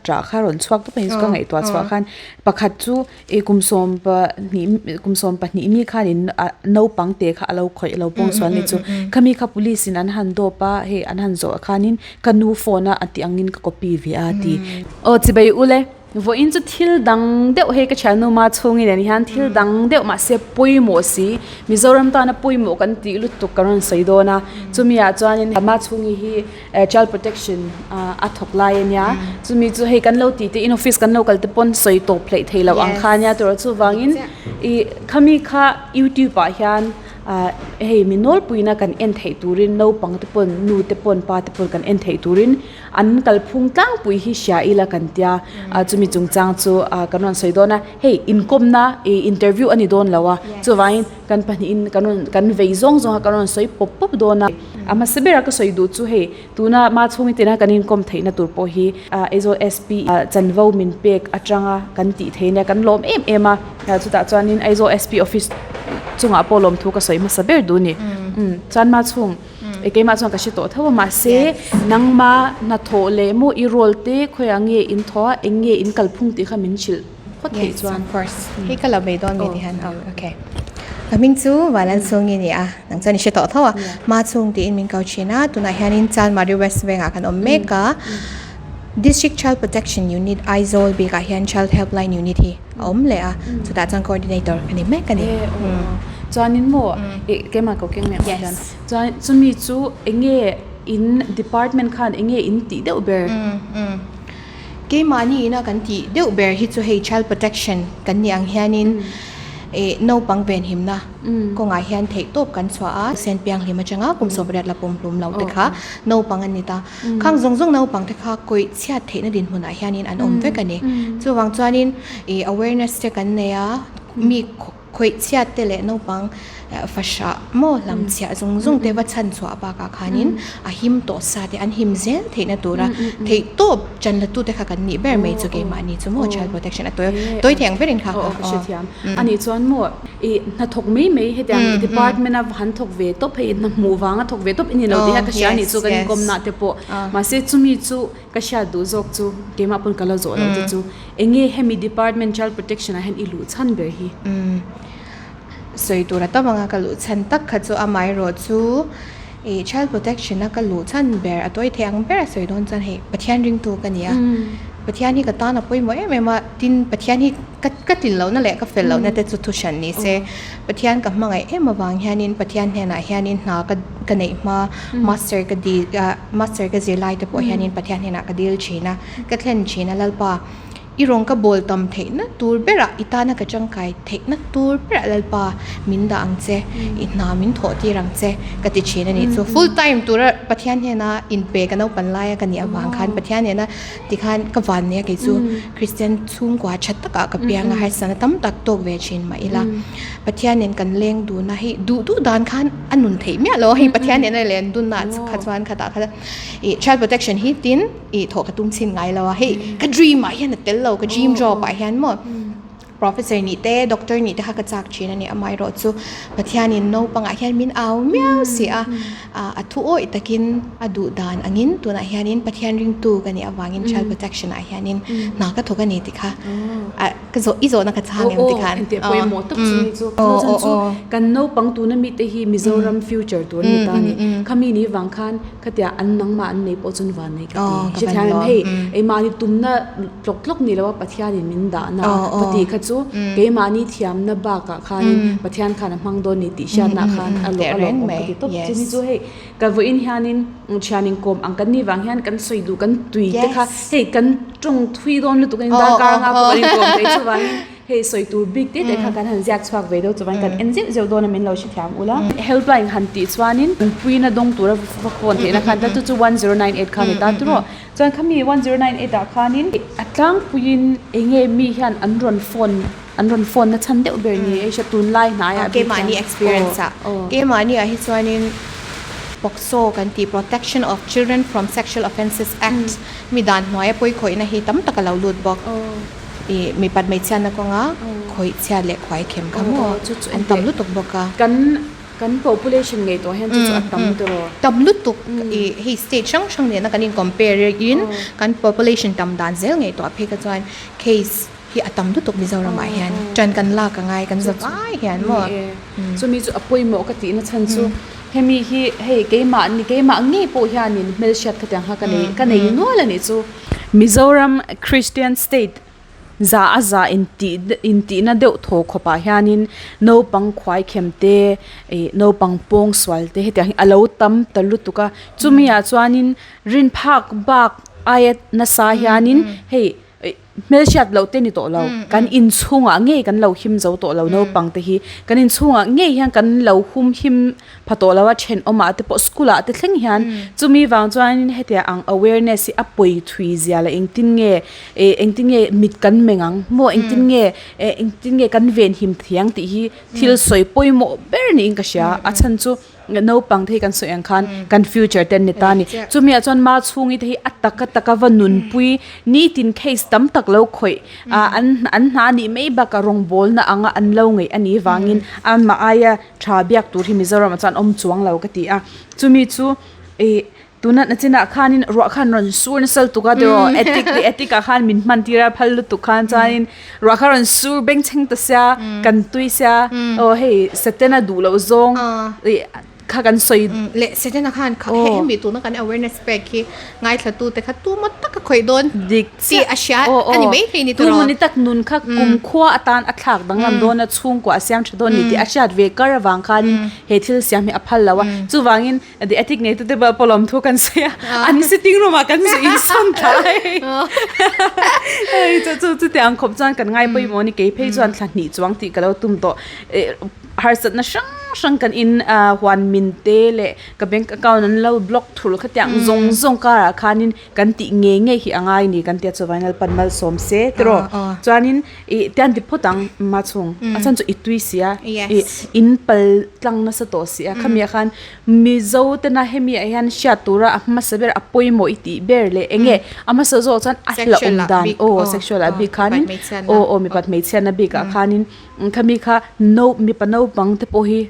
ṭah kha rawn chhuak tawp a ni chu ka ngaihtuah chhuah khan pakhat chu ih kum sawm pahnih kum sawm pahnih mi khanin ah naupang te kha a lo khawih a lo pawng sual a ni chu khami kha police in an han dawp a hei an han zawh khanin ka nu phone a a tih angin ka copy ve a ti aw chibai ule. Vawiin chu thil dang deuh hei ka thiannu ma chhungin nen hian thil dang deuh mahse pawimawh si Mizoram tana pawimawh kan tih lutuk ka rawn sawi dawn a chumi ah chuanin ma chhungi hi child protection a thawk lai a nia chumi chu hei kan lo tih te in office kan lo kal te pawn sawi tawp hleih theih loh ang kha ania tawrh chuvangin ih khami kha youtube ah hian ah hei mi nawlpuina kan en theih turin naupang te pawn nu te pawn pa te pawn kan en theih turin. An kalphung tlangpui hi hria ila kan tia, chumi chungchang chu kan rawn sawi dawn a, hei inkawmna ih interview a ni dawn lo a, chuvangin kan pahnihin kan rawn kan vei zawng zawng a kan rawn sawi pawp pawp dawn a, a hmasa bera ka sawi duh chu hei tuna hma chhungin tina kan inkawm theihna tur pawh hi Aizawl SP chanvo min pek atanga kan tih theih nia kan lawm em em a, chutah chuanin Aizawl SP office chungah pawh lawmthu ka sawi hmasa ber duh a ni, chuan hma chhung. E keimah chuan ka hre tawh tho a mahse nangma hnathawh leh maw i role te khawiah nge in thaw a eng nge in kalphung tih kha min hrilh phawt theih chuan. Yes of course hei ka lo bei dawn mi tihian aw okay ka hming chu Vanlalchhungi a ni a nang chuan i hre tawh tho a hma chhung tiin min ko thin a tunah hianin Chalmari West Vengah kan awm mek a District Child Protection Unit Aizawl bikah hian Child Helpline Unit hi a awm leh a chutah chuan coordinator ka ni mek a ni. Chuanin maw ih keimah ko keng leh ang hian chuan chumi chu eng nge in department khan eng nge in tih deuh ber? Keimahni ina kan tih deuh ber hi chu hei child protection kan nih ang hianin ih naupang venhimna kawngah hian theihtawp kan chhuah a, sen pianghlim atanga kum 80 la pumhlum lo te kha naupang an ni ta. Khang zawng zawng naupang te kha kawih chhiat theihna dinhmunah hianin an awm vek a ni. Chuvang chuanin ih awareness te kan nei a, mi khawih chhiat te leh naupang fahrah maw hlam chhiah zawng zawng te va chhan chhuah bakah khanin a him tawh sa te an him zel theihna tura theih tawp chan la tute kha kan nih ber mai chu keimahni chu maw child protection a tawi tawi thei ang berin kha kha hrethiam anih chuan maw ih hnathawk mai mai hetiang department a han thawk ve tawp hei hna hmuh vanga thawk ve tawp i ni lo tih kha ka hria anih chu kan inkawmna te pawh mahse chumi chu ka hriat duh zawk chu keimah pawn ka la zawh loh te chu eng nge hemi department child protection ah hian i luh chhan ber hi. Sawi tur a tam anga ka luh chhan tak kha chu amaherawh chu ih child protection a ka luh chhan ber a tawi thei ang ber a sawi dawn chuan hei Pathian ringtu ka ni a Pathian hi ka tan a pawimawh em em a tin Pathian hi ka ka tlin lohna leh ka fel lohna te chu thu hran ni se Pathian ka hmangaih em avang hianin Pathian hnenah hianin hna ka ka neih hma master ka dil ah master ka zir lai te pawh hianin Pathian hnenah ka dil thin a ka thlen thin a Lalpa I rawn ka bawl tam theihna tur berah i tana ka tangkai theihna tur berah Lalpa min dah ang che, i hna min thawh tir ang che ka ti thin a nih chu. Full time tura Pathian hnena inpe ka naupan laia ka nih avang khan Pathian hnena tikhan ka van nia kei chu Kristian chhungkua tha takah ka piang a, harsatna tam tak tawk ve thin mah ila Pathian nen kan leng dun a, hei duh duh dan khan a nun theih miah lo a, hei Pathian nena len dunna kha chuan khatah khan ih child protection hi tin Ih thawh ka tum chhin ngai lo a, hei ka dream ah hian a tel lo, ka dream job ah hian maw professor nih te doctor nih te kha ka chak thin a ni, amaherawh chu Pathianin naupangah hian min au miau si a, a thu awih takin a duh dan angin tunah hianin Pathian ringtu ka nih avangin child protection ah hianin hna ka thawk a ni tih kha ka zawh i zawhna ka chhang em tikhan. Aw engteh pawimawh tak chu ni chu, chu chu kan naupang tuna mite hi Mizoram future tur a ni ta a ni, khami ni vang khan Khatia an nangmah an nei pawh chuan van nei ka ti. Hrethiam em hei eimahni tumna tlawk tlawk ni lo a Pathianin min dahna a ka tih kha chu keimahni thiamna bakah khanin Pathian khan a hmang dawn ni tih hriatna khan a lawh a lawm awm ka ti tawp. Chumi chu hei ka vawiin hianin thianin kawm ang kan nih vang hian kan sawi duh kan tui te kha hei kan tawng thui dawn lutuk a ni darkar anga pawh kan inkawm thei chuvangin Hei sawi tur bik te te kha kan han ziak chhuak ve deuh chuan kan en zeuh zeuh dawn a min lo hrethiam ula. Helpline han tih chuanin puina dawng tura va phone theihna khan ta chu chu 1098 kha a ni ta tiraw. Chuan khami 1098 ah khanin a tlangpuiin eng nge mi hian an rawn phone an rawn phone na chhan deuh ber ni e hria tunlai hnaiah bik hian. Keimahni experience ah keimahni ah hi chuanin POCSO kan tih Protection of Children from Sexual Offences Act mi dan hnuaia pawikhawihna hi tam tak a lo lut bawk. Ih mipat hmeichhiatna kawnga khawih chhiat leh khuai khem kha maw an tam lutuk bawk a. Kan Kan population ngei tawh hian chu chu a tam tawh. Tam lutuk i hei state hrang hrang nena kan in compare in kan population tam dan zel ngei tawh phei kha chuan case hi a tam lutuk Mizoram ah hian ṭan kan lak a ngai kan za vai hian maw. Chumi chu a pawimawh ka tihna chhan chu hemi hi hei keimah ni keimah ngei pawh hianin hmelhriat khatiang kha ka nei ka nei nual a nih chu. Mizoram Christian state Za a za intih intihna deuh thaw khawpah hianin naupang khuai khem te ih naupang pawng sual te hetiang hi a lo tam ta lutuk a chumi ah chuanin rin phak bak aia nasa hianin hei ih hmelhriat loh te ni tawh lo kan inchhungah ngei kan lo him zo tawh lo naupang te hi kan inchhungah ngei hian kan lo hum him pha tawh lo a thenawmah te pawh school ah te thleng hian chumi vang chuanin hetiang ang awareness hi a pawi thui zia leh engtin nge eh engtin nge mit kan meng ang maw engtin nge eh engtin nge kan venhim thiang tih hi thil sawi pawimawh ber niin ka hria a chhan chu naupang te hi kan sawi ang khan kan future te an ni ta a ni chumi ah chuan ma chhungi te hi a taka taka va nunpui nitin case tam tak lo khawih ah an an hna nih mai bakah rawngbawlna anga an lo ngaih a nih vangin amah aia tha biak tur hi Mizoram ah chuan awm chuang lo ka ti a chumi chu ih tuna na chinah khanin ruah khan rawn sur nasa lutuk a tiraw attic te attic ah khan min hman tir a phal lutuk khan chuanin ruah kha rawn sur bengchheng ta sia kan tui sia aw hei Satan a duh loh zawng ih kha kan sawi leh Setana khan kha he hemi tuna kan awareness pek hi ngaithla tu te kha tuma taka khawih dawn dik tih a hria a ni mai thei ni tawh tumuni tak nun kha kumkhua atan a thlak danglam dawn a chhungkua a siam tha dawn ni tih a hriat ve kar avang khanin he thil siam hi a phal lo a chuvangin the ethic nei tute pawh pawlawm thu kan sawi a an sitting room ah kan zu insawn thla a hei hei chu chu chutiang khawp chuan kan ngai pawimawh a ni kei phei chuan thla hnih chuang tih ka lo tum tawh Harsatna hrang hrang kan in huan min te leh ka bank account an lo block thul khatiang zawng zawng karah khanin kan tih ngei ngei hi a ngai ni kan tia chuan Lalpan malsawm se tiraw chuanin ih tian ti phawt ang ma chhung a chhan chu i tui si a ih in pal tlang nasa tawh si a khami ah khan Mizo tena hemi ah hian hriat tura a hmasa ber a pawimawh i tih ber leh eng nge a hmasa zawk chuan a hlauhawm dan aw sexual ah bik khanin aw aw mipat hmeichhiatna bikah khanin. Khami kha no mipa naupang te pawh hi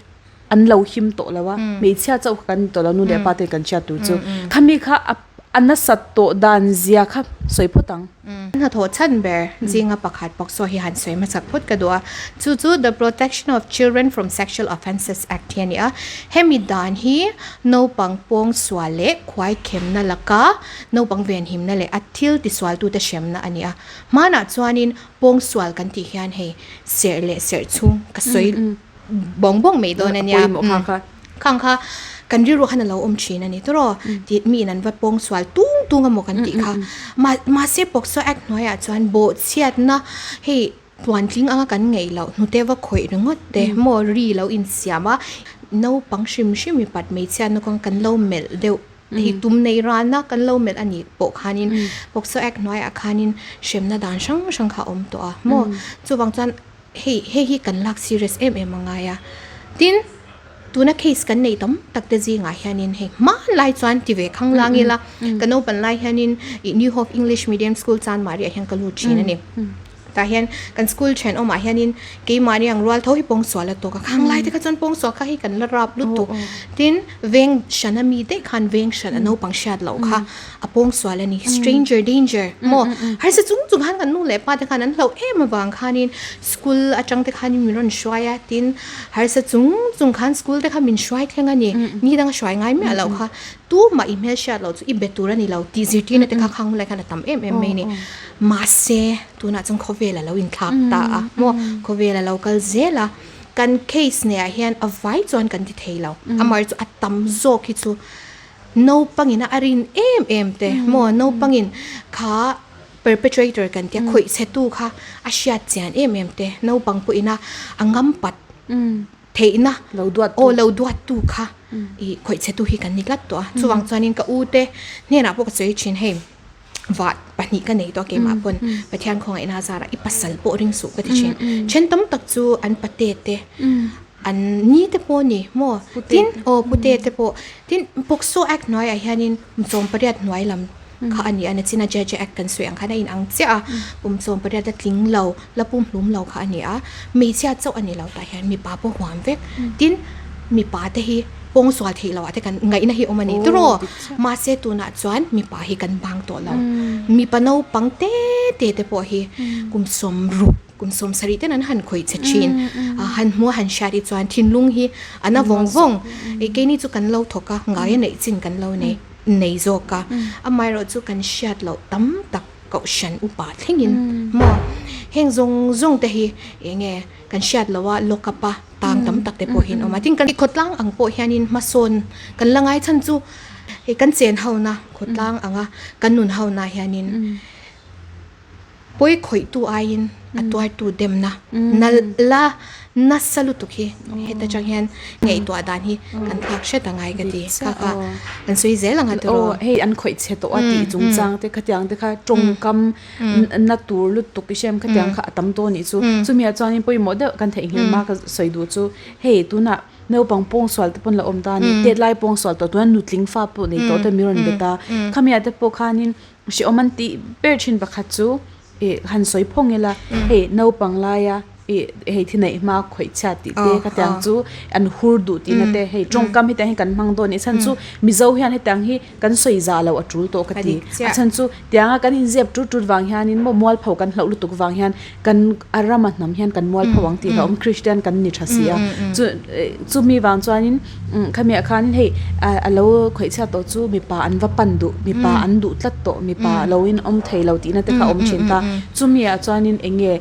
an lo him tawh lo a, hmeichhia chauh kha kan ni tawh lo nu leh pa te kan hriat tur chu. Khami kha a a nasat tawh dan zia kha sawi phawt ang. Hnathawh chhan ber zinga pakhat POCSO hi han sawi hmasak phawt ka duh a, chu chu The Protection of Children from Sexual Offences Act hi a ni a. Hemi dan hi naupang pawngsual leh khuaikhemna laka naupang venhimna leh a thil tisualtute hremna a ni a. Hmanah chuanin Pawngsual kan tih hian hei serh leh serh chhung ka sawi bawng bawng mai dawn a nia. Khang kha kan rilru khan a lo awm thin a ni tawraw tih miin an va pawngsual tung tung emaw kan tih kha. Mahse POCSO Act hnuaiah chuan bawhchhiatna hei tluantling anga kan ngaih loh hnute va khawih ringawt te maw ri lo insiam a naupang hrim hrim mipat hmeichhiatna kawng kan lo melh deuh. Hei tum nei rana kan lo melh a nih pawh khanin POCSO Act hnuaiah khanin hremna dan hrang hrang kha a awm tawh a maw? Chuvang chuan hei hei hi kan lak serious em em a ngai a. Tin, tuna case kan neih tam tak te zingah hianin hei hmanlai chuan ti ve khang lang ila ka naupan lai hianin ih New Hope English Medium School Chanmari ah hian ka lut thin a ni. Tah hian kan school thenawmah hianin keimahni ang rual tho hi pawngsual a tawk a, khang lai te kha chuan pawngsual kha hi kan la rap lutuk. Tin, veng hran a mi daih khan veng hran a naupang hriat loh kha a pawngsual a ni, stranger danger maw? Harsa chung chung khan kan nu leh pa te khan an hlauh em avang khanin school atang te khanin min rawn hruai a, tin harsa chung chung khan school te kha min hruai thleng a ni, ni danga hruai ngai miah loh kha. Tumah i hmel hriat loh chu i be tur a ni lo tih zirtirna te kha khang lai khan a tam em em mai a ni. Mahse, tunah chuan khawvel a lo inthlak ta a maw? Khawvel a lo kal zel a, kan case neiah hian a vai chuan kan ti thei lo. Amaherawhchu a tam zawk hi chu naupangin a rin em em te maw? Naupangin kha perpetrator kan tia khawih chhetu kha a hriat chian em em te, naupang pawhin a ngam pat. Theihna aw lo duattu kha i khawih chhetu hi kan ni tlat tawh a. Chuvang chuanin ka u te hnenah pawh ka sawi thin hei vah pahnih ka nei tawh a keimah pawn Pathian khawngaihna a zarah i pasal pawh ring suh ka ti thin. Then tam tak chu an pate te an ni te pawh a ni maw tin aw pute te pawh tin POCSO Act hnuaiah hianin sawmpariat hnuai lam kha a ni a, nachina JJ Act kan sawi ang khan a inang chiah a, kum 18 a tling lo, la pumhlum lo kha a ni a, hmeichhia chauh a ni lo tah hian mipa pawh huam vek. Tin, mipa te hi pawngsual theih loh ah te kan ngaihna hi awm a ni tiraw? Mahse tunah chuan mipa hi kan bang tawh lo. Mipa naupang te te te pawh hi kum 60 kum 70 ten an han khawih che thin. Han hmuh a han hriat hi chuan thinlung hi a na vawng vawng. Keini chu kan lo thawk a, ngai a neih chin kan lo nei nei zawk a. Amaherawhchu chu kan hriat loh tam tak kohhran upa thlengin maw heng zawng zawng te hi eng nge kan hriat loh a lock up a tang tam tak te pawh hi an awm a tin kan khawtlang ang pawh hianin hmasawn kan la ngai chhan chu hei kan chen ho na khawtlang anga kan nun ho na hianin pawi khawih tu aiin a tuar tu demna nalh la nasa lutuk hi heta tang hian ngaihtuah dan hi kan thlak hret a ngai ka ti kha kha kan sawi zel ang a tiraw. Aw hei an khawih chhe tawh a tih chungchang te khatiang te kha tawngkam na tur lutuk i hriam khatiang kha a tam tawh a nih chu. Chumi ah chuanin pawimawh deuh kan theihnghilh hma ka sawi duh chu hei tunah naupang pawngsual te pawn la awm ta a ni tet lai pawngsual tawh tuna nutling fa pawh nei tawh te mi rawn bet a khami ah te pawh khanin hrehawm an tih ber thin pakhat chu Ih han sawi phawng ila hei naupang laia ih hei thi neih hma khawih chhiat tih te khatiang chu an hur duh tihna te hei tawngkam hetiang hi kan hmang dawn a ni chhan chu Mizo hian hetiang hi kan sawi zah loh a tul tawh ka ti a chhan chu tianga kan inzep tut tut vang hianin maw mualpho kan hlauh lutuk vang hian kan a rama hnam hian kan mualpho ang tih hlauhawm Kristian kan ni tha si a chu chumi vang chuanin Khami ah khan hei a lo khawih chhiat tawh chu mipa an va pan duh mipa an duh tlat tawh mipa lo in awm thei lo tihna te kha a awm thin ta chumi ah chuanin eng nge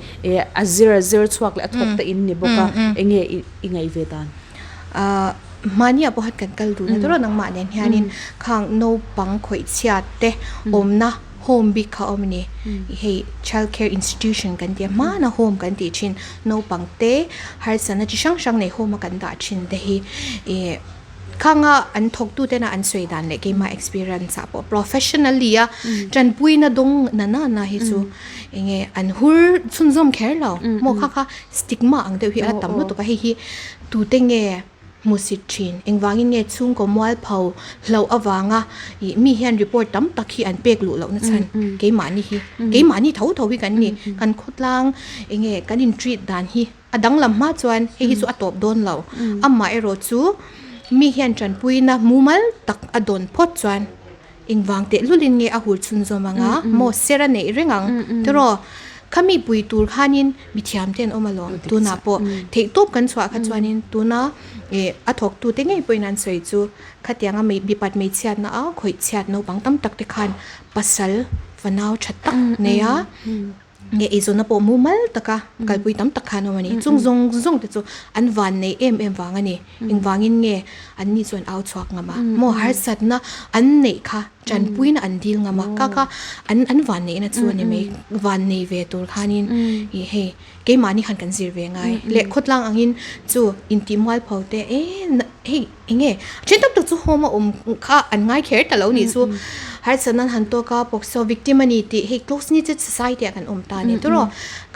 a zir a zir chhuak leh a thawk te in ni bawk a eng nge i ngaih ve dan. Mahni ah pawh khan kan kal dun a tawrh a nangmah nen hianin khang naupang khawih chhiat te awmna home bik kha a awm a ni hei child care institution kan tih a hmana home kan tih thin naupang te harsatna chi hrang hrang nei home a kan dah thin te hi ih khanga an thawk tu tena an sawi dan leh keimah experience ah pawh professionally a tanpuina dawng na na na hi chu eng nge an hur chhunzawm kher lo maw kha kha stigma ang deuh hi a tam lutuk a hei hi tute nge. Hmusit thin. Engvangin nge chhungkaw mualpho hlauh avanga ih mi hian report tam tak hi an pek luh lohna chhan keimahni hi keimahni tho tho hi kan ni. Kan khawtlang eng nge kan in treat dan hi a danglam hma chuan hei hi chu a tawp dawn lo. Amah erawh chu mi hian tanpuina mumal tak a dawn phawt chuan Engvang tehlulin nge a hur chhunzawm ang a, maw ser a neih reng ang tiraw? Khami pui tur khanin mithiam te an awm alawm tunah pawh theihtawp kan chhuah kha chuanin tuna ih a thawktute ngei pawhin an sawi chu khatianga mipat hmeichhiatna a khawih chhiat naupang tam tak te khan pasal fanau tha tak nei a. Nge eizawnna pawh mumal taka kalpui tam tak khan awm a ni. Chung zawng zawng te chu an van nei em em vang a ni. Engvangin nge an ni chuan au chhuak ngam a? Maw harsatna an neih kha tanpuina an dil ngam a. Kha kha an an van neihna chu a ni mai. Van nei ve tur khanin ih hei keimahni khan kan zir ve ngai. Leh khawtlang angin chu intih mualpho te e hei Eng nge? Then tak tak chu home a awm kha an ngai kher ta lo nih chu. Harsatna an han tawk a, POCSO victim a ni tih hei close knitted society ah kan awm ta a ni tawrh aw.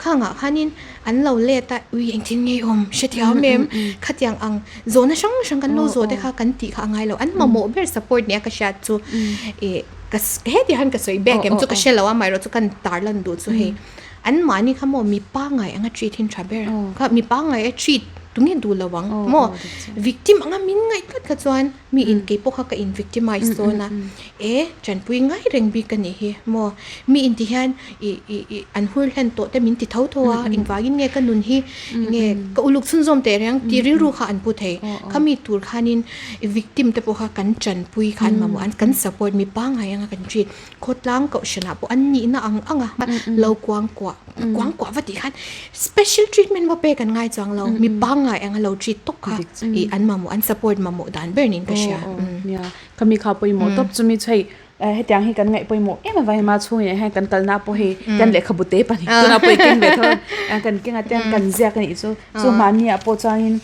Khangah khanin an lo let a, ui engtin nge i awm hrethiam em? Khatiang ang zawhna hrang hrang kan lo zawh te kha kan tih kha a ngai lo. An mamawh ber support nia ka hriat chu ih ka heti hian ka sawi bek em chu ka hre lo a, amaherawhchu kan tarlan duh chu hei Anmahni kha maw mi pangngai anga treat hi an tha ber. Kha mi pangngai a treat tunge duh lo ang maw? Victim anga min ngaih tlat kha chuan mi in kei pawh kha ka in victimize dawn a. E tanpui ngai reng bik ka nih hi maw? Mi in ti hian i i i an hur hlen tawh te min ti tho tho a, engvangin nge ka nun hi nge ka uluk chhunzawm teh reng tih rilru kha an pu thei. Kha mi tur khanin victim te pawh kha kan tanpui kha an mamawh a, kan support mi pangngai anga kan treat. Khawtlang kohhranah pawh an nihna ang ang a lo kuang kuah kuang kuah va tih khan special treatment va pek an ngai chuang lo mi pangngai ang a lo treat tawk kha ih an mamawh an support mamawh dan ber niin ka hria. Nia khami kha pawimawh tawp chumi chu hei hetiang hi kan ngaih pawimawh em avang hian chhungin hian kan kalna pawh hei kan lehkhabu te pahnih tunah pawh i keng ve tho a kan keng a tiang kan ziak a nih chu chu mahni ah pawh chuanin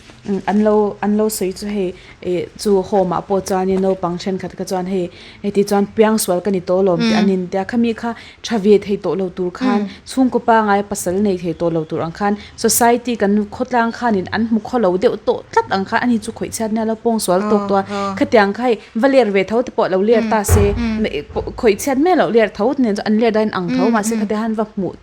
an lo an lo sawi chu hei ih chu home ah pawh chuanin naupang thenkhat kha chuan hei Heti chuan piangsual ka ni tawh lawm tih an intia. Khami kha tha ve thei tawh lo tur khan, chhungkaw pangai pasal nei thei tawh lo tur ang khan, society kan khawtlang khanin an hmu khaw lo deuh tawh tlat ang khan ani chu khawih chhiat nia lo pawngsual tawk tawh a. Khatiang kha hei va ler ve tho te pawh lo ler ta se, khawih chhiat mai loh ler tho nen chu an ler dahin ang tho mahse khatiang khan va hmuh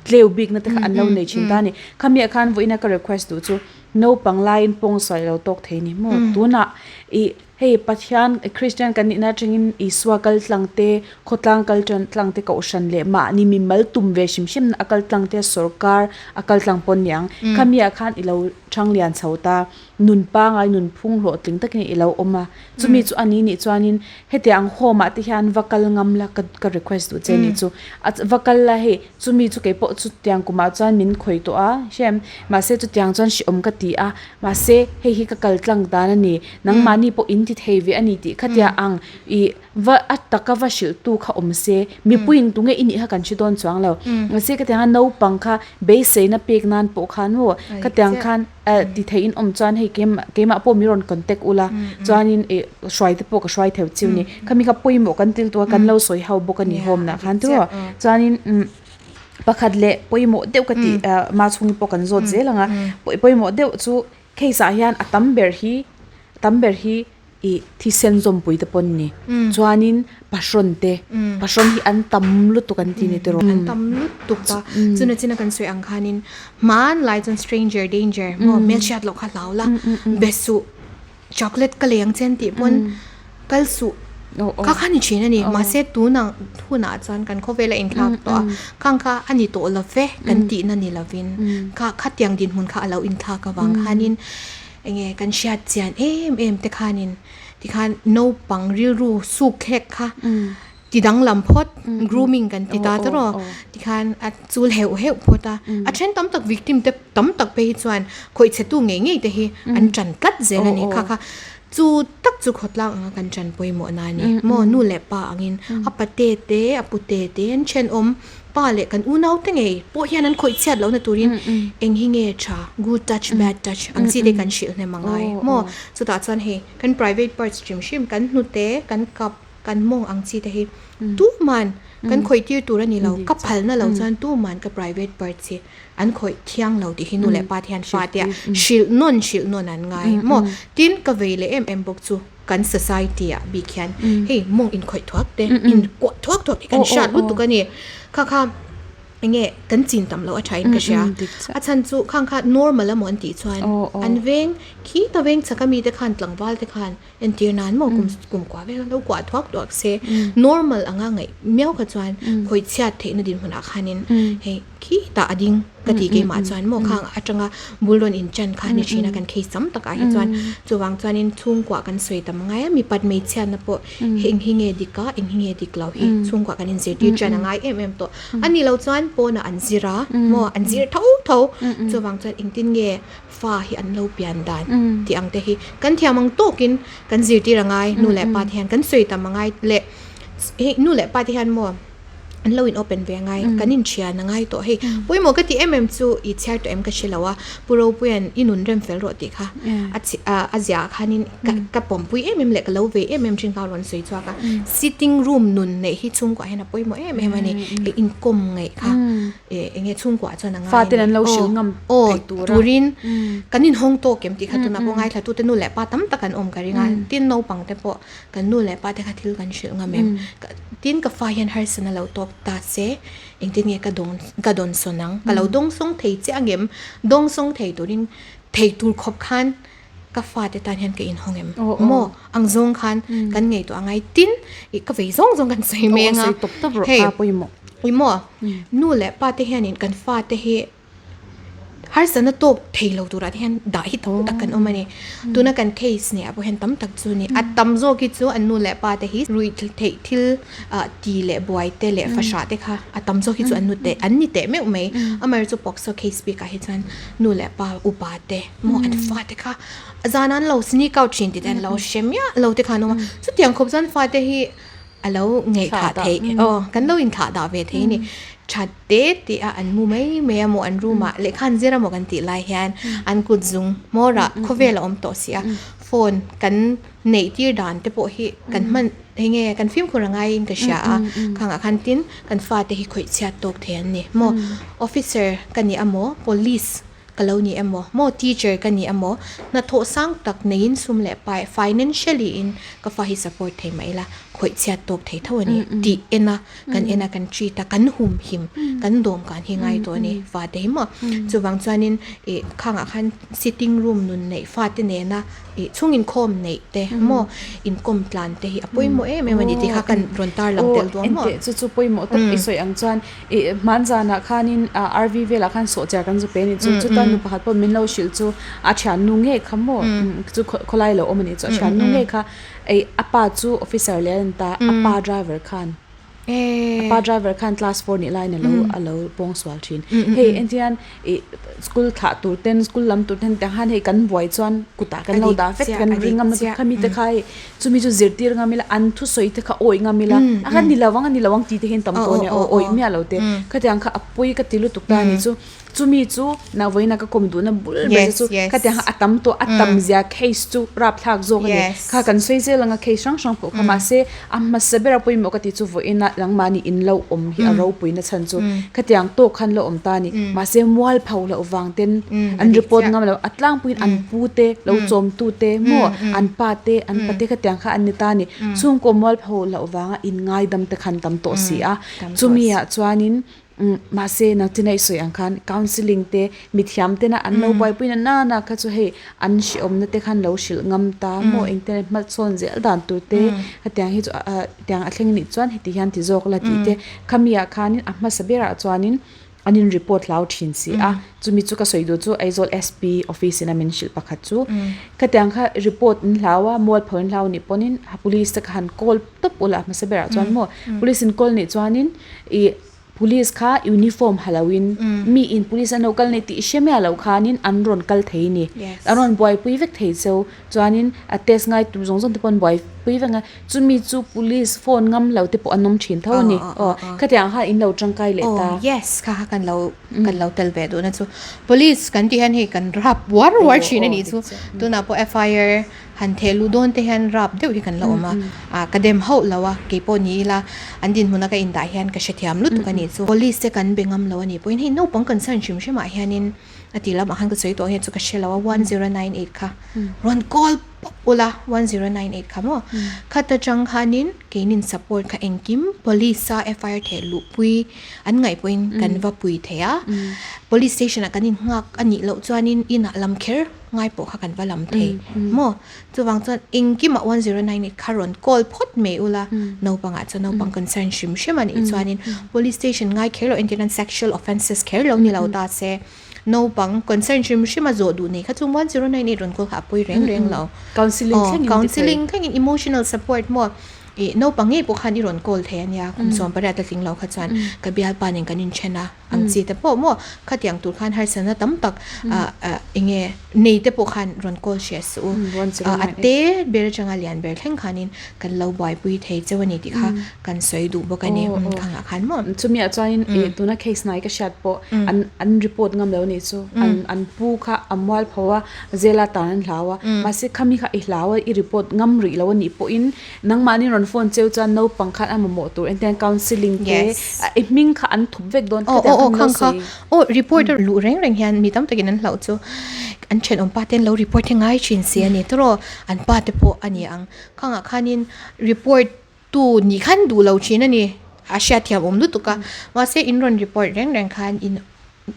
tleu bikna te kha an lo nei thin ta a ni. Khamiah khan vawiina ka request duh chu. Naupang laiin pawngsual ilo tawk thei ni maw? Tunah ih hei Pathian Kristian kan nihna atangin Isua kal tlang te, khawtlang kal tlang te kohhran leh mahni mimal tum ve hrim hrim a kal tlang te sawrkar a kal tlang pawh aniang. Khami ah khan ilo thang lian chho ta, nun pangai nun phung hlawhtling takin ilo awm a. Chumi chu a ni nih chuanin hetiang home ah te hian va kal ngam la ka ka request duh che nih chu. A va kal la hei chumi chu keipawh chutiang kumah chuan min khawih tawh a hrem mahse chutiang chuan hrehawm ka ti a mahse hei hi ka kal tlang dan a ni nangmahni pawh in ti thei ve a ni tih khatia ang ih va a taka va hrilh tu kha awm se mipuiin tunge i nih kha kan hre dawn chuang lo mahse khatianga naupang kha beiseina pek nan pawh khan maw khatiang khan Eh ti thei in awm chuan hei keimah keimah pawh mi rawn contact ula chuanin ih hruai te pawh ka hruai theu chiu ni khami kha pawimawh kan til tua kan lo sawi ho bawk a ni home nah khan tiraw chuanin umm pakhat leh pawimawh deuh ka tih ah ma chhung pawh kan zawt zel ang a pawimawh deuh chu case ah hian a tam ber hi tam ber hi. Ih thisen zawmpui te pawn ni. Chuanin pahrawn te, pahrawn hi an tam lutuk an ti ni tiraw. An tam lutuk a, chuna china kan sawi ang khanin hmanlai chuan stranger danger maw hmelhriat loh kha hlau la, be suh chocolate ka lei ang che an tih pawn kal suh kha kha ni thin a ni. Mahse tunah hunah chuan kan khawvel a inthlak tawh a, khang kha a ni tawh lo ve kan tihna ni lovin kha khatiang dinhmun kha a lo inthlak avang khanin Enge kan hriat chian em em te khanin tikhan naupang rilru suk thlek kha ti danglam phawt grooming kan ti ta tawrh tikhan a chul heuh heuh phawt a a then tam tak victim te tam tak phei hi chuan khawih chhe tu ngei ngei te hi an tan tlat zel a ni kha kha chu tak chu khawtlang anga kan tan pawimawh na a ni maw nu leh pa angin a pate te a pute te an thenawm. Pa leh kan unau te ngei pawh hian an khawih chhiat lohna turin eng hi nge tha, good touch, bad touch ang chi te kan hrilh hnem a ngai maw? Chutah chuan hei kan private parts hrim hrim, kan hnute, kan kap, kan mawng ang chi te hi tuman kan khawih tir tur a ni lo, ka phalna lo chuan tuman ka private parts hi an khawih thiang lo tih hi nu leh pa te hian fate ah hrilh nawn hrilh nawn an ngai maw? Tin, ka vei leh em em bawk chu. Kan society ah bik hian hei mawng inkhawih thuak te in kuah thuak thuak te kan hriat lutuk a ni. Kha kha enge kan chin tam loh a tha in ka hria. A chhan chu khang kha normal emaw an tih chuan an veng khi ta veng chak ami te khan tlangval te khan entir nan maw kum kum kuah vel lo kuah thuak thuak se normal anga ngaih miau kha chuan khawih chhiat theihna dinhmunah khanin hei Khi tah a ding ka tih keimah chuan maw khang atanga bul rawn in chan kha ni thin a kan case tam takah hi chuan chuvang chuanin chhungkuah kan sawi tam ngai a mipat hmeichhiatna pawh eng hi nge dik a eng hi nge dik lo hi chhungkuah kan inzirtir tan a ngai em em tawh a nih loh chuan pawnah an zir a maw an zir tho tho chuvang chuan engtin nge fa hi an lo pian dan tih ang te hi kan thiam ang tawkin kan zirtir a ngai nu leh pa te hian kan sawi tam a ngai leh hei nu leh pa te hian maw. an lo in open ve angai kan in thian angai tawh hei pawimawh ka tih em em chu i chhiar tawh em ka hre lo a pu Ropuia'n i nun rem fel rawh tih kha a chhi ah a ziah ah khanin ka ka pawmpui em em leh ka lo ve em em thin kha a rawn sawi chhuak a sitting room nun neih hi chhungkuah hian a pawimawh em em a ni ih inkawm ngaih kha ih eng nge chhungkuah chuan a ngai a ni aw aw turin kan inhawng tawk em tih kha tunah pawh ngaithla tute nu leh pa tam tak an awm ka ring a tin naupang te pawh Kan nu leh pa te kha thil kan hrilh ngam em? Tin ka fa hian harsatna lo tawk ta se engtin nge ka dawn ka dawn sawn ang? Ka lo dawng sawng thei chiah angem? Dawng sawng thei turin thei tur khawp khan ka fa te tan hian ka inhawng em? Maw ang zawng khan kan ngaihtuah angai tin ih ka vei zawng zawng kan sawi mai anga hei ih maw nu leh pa te hianin kan fa te hi Harsatna tawk thei lo turah te hian dah hi tam tak kan awm a ni. Tuna kan case nih ah pawh hian tam tak chu ni. A tam zawk hi chu an nu leh pa te hi ruih theih thil ah ti leh buai te leh fahrah te kha a tam zawk hi chu an nu teh an ni teh meuh mai. Amaherawhchu POCSO case bikah hi chuan nu leh pa upa te maw an fa te kha zan an lo sneak out thin tih te an lo hre miah lo te kha an awm a. Chutiang khawp chuan fate hi A lo ngaihthah theih aw kan lo inthah dah ve thei a ni. That te tih a an mu mai mai a maw an room ah lehkha an zir a maw kan tih lai hian an kut zung hmawr ah khawvel a awm tawh si a phone kan neih tir dan te pawh hi kan hman eng nge kan fimkhur a ngaiin ka hria a khangah khan tin kan fate hi khawih chhiat tawk thei an ni maw officer ka ni a maw police. ka lo ni emaw maw teacher ka ni emaw hnathawh sang tak neiin sum leh pai financially in ka fa hi support thei mah ila khawih chhiat tawk thei tho a ni tih en a kan en a kan treat a kan hum him kan dawm kan hi ngai tawh a ni fate hi maw chuvang chuanin ih khangah khan sitting room nun neih fate nena ih chhung inkhawm neih te maw inkawm tlan te hi a pawimawh em em a ni tih kha kan rawn tarlang tel dawn maw. Aw chu chu pawimawh tak i sawi ang chuan ih hmanzanah khanin RV velah khan sawhchiar kan zu pe a ni chu chuta nu pakhat pawh min lo hrilh chu a thiannu ngei kha maw chu khawlai lo awm a nih chu a thiannu ngei kha Ei a pa chu officer leh a ni ta, a pa driver khan a pa driver khan class four nih laiin alo alo pawng sual thin. Hei engtian ih school thlah tur ten school lam tur ten tiang khan hei kan buai chuan kutah kan lo dah vek kan ring ngam lutuk khami te kha hei chumi chu zirtir ngam ila an thusawi te kha awih ngam ila a khan ni lo ang a ni lo ang tih te hian tam tawh a nia aw awih miah lo te khatiang kha a pawi ka ti lutuk ta a ni chu. Chumi chu na vawiina ka kawm duhna bul ber te chu khatiang kha a tam tawh a tam zia case chu rapthlak zawk a ni. Kha kan sawi zel anga case hrang hrang pawh kha mahse a hmasa bera pawimawh ka tih chu vawiina nangmahni in lo awm hi a ropuina chhan chu khatiang tawk khan lo awm ta a ni. Mahse mualpho loh vang ten an report ngam lo a tlangpuiin an pu te lo chawm tu te maw an pa te an pate khatiang kha an ni ta a ni. Chhungkaw mualpho loh vanga inngaidam te khan tam tawh si a. Chumi ah chuanin Umm mahse nangchina i sawi ang khan counselling te mithiam tena an lo buaipui na nana kha chu hei an hrehawmna te khan lo hrilh ngam ta maw engtin a hmasawn zel dan tur te hetiang hi chu ah tiang a thleng nih chuan heti hian ti zawk la tih te khami ah khanin a hmasa berah chuanin an in report hlau thin si a chumi chu ka sawi duh chu Aizawl SP office in a min hrilh pakhat chu khatiang kha report an hlau a mualpho an hlau nih pawhin police te kha han call tawp ula a hmasa berah chuan maw police in call nih chuanin ih Police kha uniform ha loin mi in police an lo kal nei tih hre miah loh khanin an rawn kal thei a ni. An rawn buaipui vek thei cheu. Chuanin a test ngai tur zawng zawng te pawh an buaipui vek a. Chumi chu police phone ngam lo te pawh an awm thin tho a ni. Aw khatiang khan in lo tangkai leh ta. Aw yes kha kha kan lo kan lo tel ve duhna chu. Police kan tih hian hei kan rap uar uar thin a nih chu. Tunah pawh FIR Han theh luh dawn te hian rap deuh hi kan la awm a, ah ka dem hauh lo a, keipawh ni ila an dinhmuna ka indah hian ka hrethiam lutuk a nih chu. Police te kan be ngam lo a nih pawhin hei naupang concern hrim hrim ah hianin a tih lamah khan ka sawi tawh hian chu ka hre lo a, 1098 kha rawn call pawp ula, 1098 kha maw khat atang khanin keinin support kha engkim police a FIR theh luh pui an ngaih pawhin kan va pui thei a, police station ah kan innghak a nih loh chuanin inah lam kher. Ngai pawh kha kan va lam thei maw? Chuvang chuan engkimah 109 kha rawn call phawt mai ula, naupangah chuan naupang concern hrim hrim a nih chuanin police station ngai kher lo entirnan sexual offences kher lo ni lo ta se, naupang concern hrim hrim a zawh duh nei kha chu 109 rawn call kha a pawi reng reng lo. Counselling thlengin ti thei. Counselling thlengin emotional support maw? Ih naupang ngei pawh khan i rawn call thei a nia, kum 18 a tling lo kha chuan ka bialpa nen kan inthen a. Ang chi te pawh maw khatiang tur khan harsatna tam tak eng nge nei te pawh khan rawn call hriat suh u. A te ber atanga lian ber thleng khanin kan lo buaipui thei cheu a ni tih kha kan sawi duh bawk a ni khangah khan maw. Chumi ah chuanin ih tuna case hnai ka hriat pawh an an report ngam lo a nih chu an an pu kha a mual pho a zela tan an hlau a mahse khami kha i hlau a i report ngam rih lo a nih pawhin Nangmahni rawn phone cheu chuan naupang khan a mamawh tur engtiang counselling te i hming kha an thup vek dawn khatiang kha min lo sawi. Aw report a luh reng reng hian mi tam takin an hlauh chu an thenawm pa te an lo report hi ngai thin si a ni tawrh an pa te pawh a ni ang khangah khanin report tu nih khan duh lo thin a ni a hriatthiam awm lutuk a mahse in rawn report reng reng khan in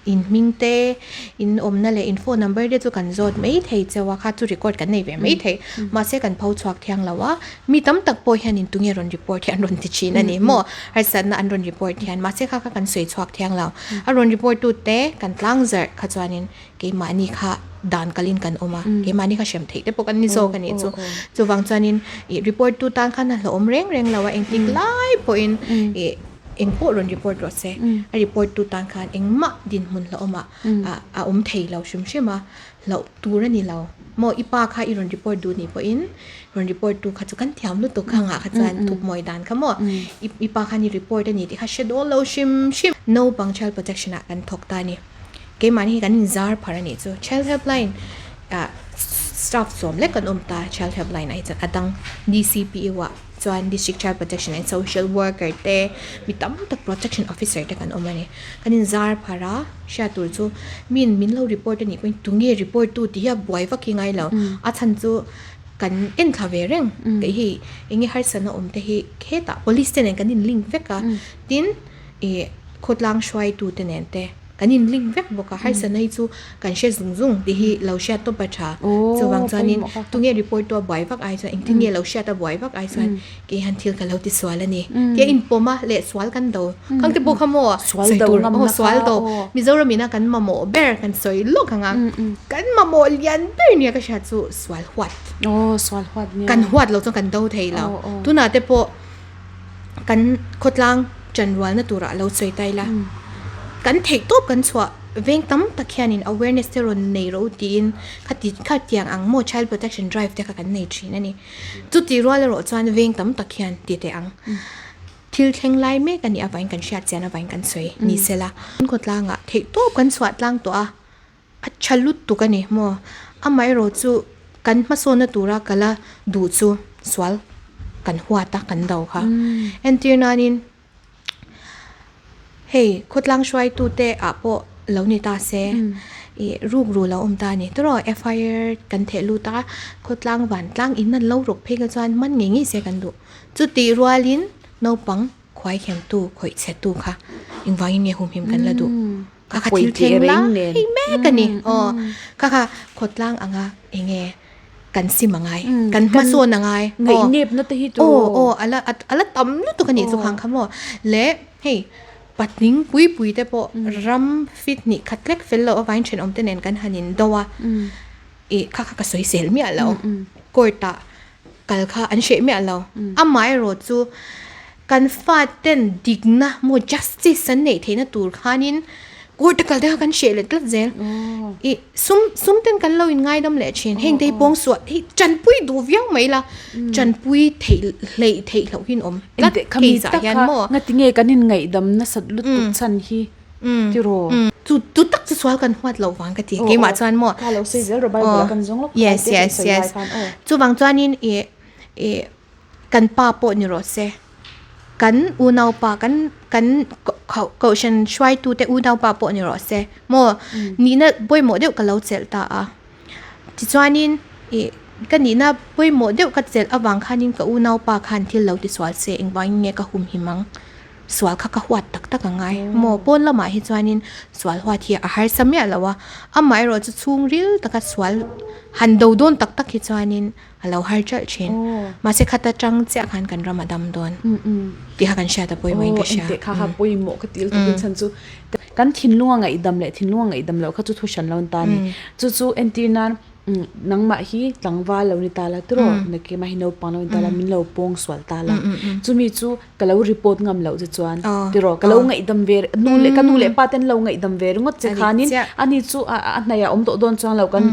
In hming te, in awmna leh in phone number te chu kan zawt mai thei cheu a, kha chu record kan nei ve mai thei. Mahse kan pho chhuak thiang lo a, mi tam tak pawh hian in tunge rawn report hi an rawn ti thin a ni maw? Harsatna an rawn report hian mahse kha kha kan sawi chhuak thiang lo. A rawn report tu te kan tlang zarh kha chuanin keimahni kha dan kalin kan awm a, keimahni kha hrem theih te pawh kan ni zawk a nih chu. Chuvang chuanin ih report tu tan khan a hlauhawm reng reng lo a, engtik lai pawhin ih. Eng pawh rawn report rawh se, a report tu tan khan engmah dinhmun hlauhawmah a awm thei lo hrim hrim a, hlauh tur a ni lo. Maw i pa kha i rawn report duh nih pawhin rawn report tu kha chu kan thiam lutuk kha ngah kha chuan thup mawi dan kha maw i pa khan i report a ni tih kha hre dawn lo hrim hrim. Naupang child protection ah kan thawk ta a ni. Keimahni hi kan inzar phar a nih chu. Child helpline ah staff sawm lek kan awm ta child helpline ah hi chuan a dang DCPU ah. Chuan District Child Protection and Social Worker te mi tam tak Protection Officer te kan awm a ni. Kan inzar pharh a, hriat tur chu miin min lo report a nih pawhin tunge report tu tih hi a buai vak hi ngai lo. A chhan chu kan en thla ve reng kei hi eng nge harsatna awm te hi hetah police te nen kan in link vek a tin ih khawtlang hruaitu te nen te kan in link vek bawk a harsatna hi chu kan hre zung zung tih hi lo hriat tawp a tha chuvang chuanin tunge report tu a buai vak ai chuan engtin nge lo hriat a buai vak ai chuan kei hian thil ka lo ti sual a ni tia inpawm a leh sual kan do khang te pawh kha maw sawi tur aw sual do Mizoram ina kan mamawh ber kan sawi lawk ang a kan mamawh lian ber nia ka hriat chu sual huat kan huat loh chuan kan do thei lo tunah te pawh kan khawtlang chanrualna turah lo sawi ta ila kan theih tawp kan chhuah veng tam tak hianin awareness te rawn nei rawh u tiin khati khatiang ang maw child protection drive te kha kan nei thin a ni. Chutih rual erawh chuan veng tam tak hian ti teh ang. Thil thleng lai mek a nih avangin kan hriat chian avangin kan sawi ni sela. Kan khawtlangah theih tawp kan chhuah tlang tawh a, a tha lutuk a ni maw? Amaherawh chu kan hmasawnna tura kala duh chu sual kan huat a, kan do kha. Entir nanin. Hei khawtlang hruaitute ah pawh lo ni ta se ih ruk ru lo awm ta a ni tawrh aw FIR kan theh lut a khawtlang vantlang in an lo rawk phei kha chuan man ngei ngei se kan duh chutih rualin naupang khuai thiamtu khawih chhetu kha engvangin nge humhim kan la duh kha kha thil thleng la hei mek a ni aw kha kha khawtlang anga enge. Kan sim a ngai, kan hmasawn a ngai. Ngaihnepna te hi tawh. Aw aw ala ala tam lutuk a nih chu khang kha maw. Le hei patling pui pui te pawh ram fit hnih khat hlek fel loh avangin thenawm te nen kan han in do a. Ih kha kha ka sawi sel miah lo. Court ah kal kha an hreh miah lo. Amaherawh chu kan faten dikna maw justice an neih theihna tur khanin court a kal te kha kan hreh leh tlat zel ih sum sum ten kan lo in ngaidam leh thin heng te hi pawng suah hi chanpui duh viau mai la chanpui theih hleih theih loh hi an awm tlat case ah hian maw ngati nge kan in ngaihdam nasat lutuk chhan hi tiraw chu chu tak chu sual kan huat loh vang ka ti keimah chuan maw kha lo sawi zel rawh bible ah kan zawng lawk yes yes yes chuvang chuanin ih ih Kan pa pawh ni rawh se, kan unaupa, kan kan kohhran hruaitute unaupa pawh ni rawh se maw nihna pawimawh deuh ka lo chelh ta a. Tichuanin ih ka nihna pawimawh deuh ka chelh avang khanin ka unaupa khan thil lo tisual se engvangin nge ka humhim ang? Sual kha ka huat tak tak a ngai maw? Pawn lamah hi chuanin sual huat hi a harsa miah lo a, amaherawh chu chhungril taka sual han do dawn tak tak hi chuanin A lo har ṭalh ṭhin. Mahse khata ṭang chiah khan kan ram a dam dawn tih kha kan hriat a pawimawh in ka hria. Engteh kha kha pawimawh ka ti lutuk in chhan chu kan thinlung a ngaihdam leh thinlung a ngaihdam loh kha chu thu hran lo an ta a ni. Chu chu entir nan nangmah hi tlangval lo ni ta la tiraw nakimah hi naupang lo ni ta la min lo pawng sual ta la chumi chu ka lo report ngam loh che chuan tiraw ka lo ngaihdam ve nu leh ka nu leh pa ten lo ngaihdam ve ringawt che khanin ani chu a a hnaiah awm tawh dawn chuang lo kan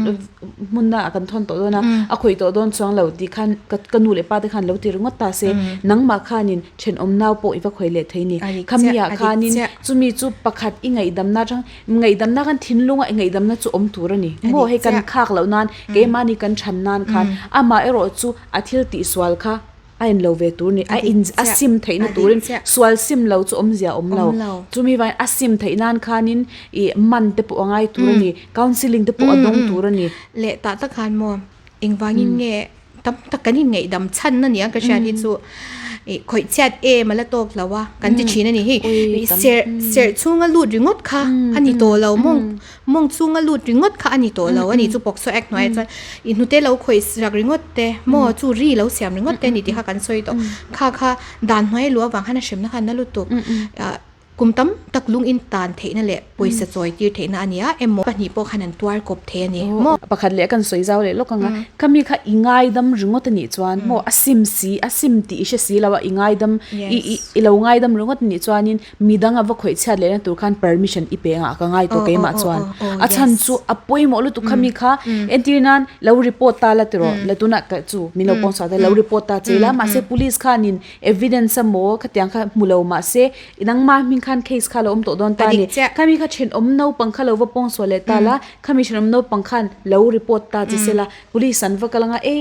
hmunna ah kan thawn tawh dawn a a khawih tawh dawn chuang lo tih khan ka ka nu leh pa te khan lo ti ringawt ta se nangmah khanin thenawm nau pawh i va khawih leh thei ni khami ah khanin chumi chu pakhat i ngaihdamna atang ngaihdamna khan thinlunga i ngaihdamna chu awm tur a ni maw hei kan khak loh nan keimahni kan chhan nan khan amah erawh chu a thil tihsual kha A in lo ve tur ni, a in a sim theihna turin sual sim lo chu awmzia a awm lo. Chumi vangin a sim theih nan khanin ih man te pawh a ngai tur a ni, counselling te pawh a dawng tur a ni. Leh tah tak khan maw engvangin nge tam tak kan inngaihdam chhan a nia ka hriat hi chu ih khawih chhiat em a la tawk lo a kan ti thin a ni hei serh serh chhunga lut ringawt kha a ni tawh lo maw. Mawng chunga lut ringawt kha a ni tawh lo a ni chu POCSO Act hnuaiah chuan i hnute lo khawih rak ringawt te maw chu ri lo siam ringawt te a ni tih kha kan sawi tawh. Kha kha dan hnuai luh avang khan a hremna khan na lutuk ah kum tam tak lung in tan theihna leh pawisa chawi tir theihna a ni a emaw pahnih pawh khan an tuar kawp thei a ni maw. Pakhat leh kan sawi zau leh lawk ang a, khami kha i ngaidam ringawt a nih chuan maw a sim si a sim tih i hre si lo a i ngaidam i i i lo ngaidam ringawt a nih chuanin Midang a va khawih chhiat lehna tur khan permission i pe ngah ka ngai tawh keimah chuan. A chhan chu a pawimawh lutuk kha mi kha entir nan lo report ta la tiraw la tunah ka chu min lo pawng chhuah ta lo report ta che la mahse police khanin evidence a maw khatiang kha hmu lo mahse nangmah hming khan case kha lo awm tawh dawn ta a ni. Khami kha thenawm naupang kha lo va pawng chhuah leh ta la khami thenawm naupang khan lo report ta che se la police an va kal anga e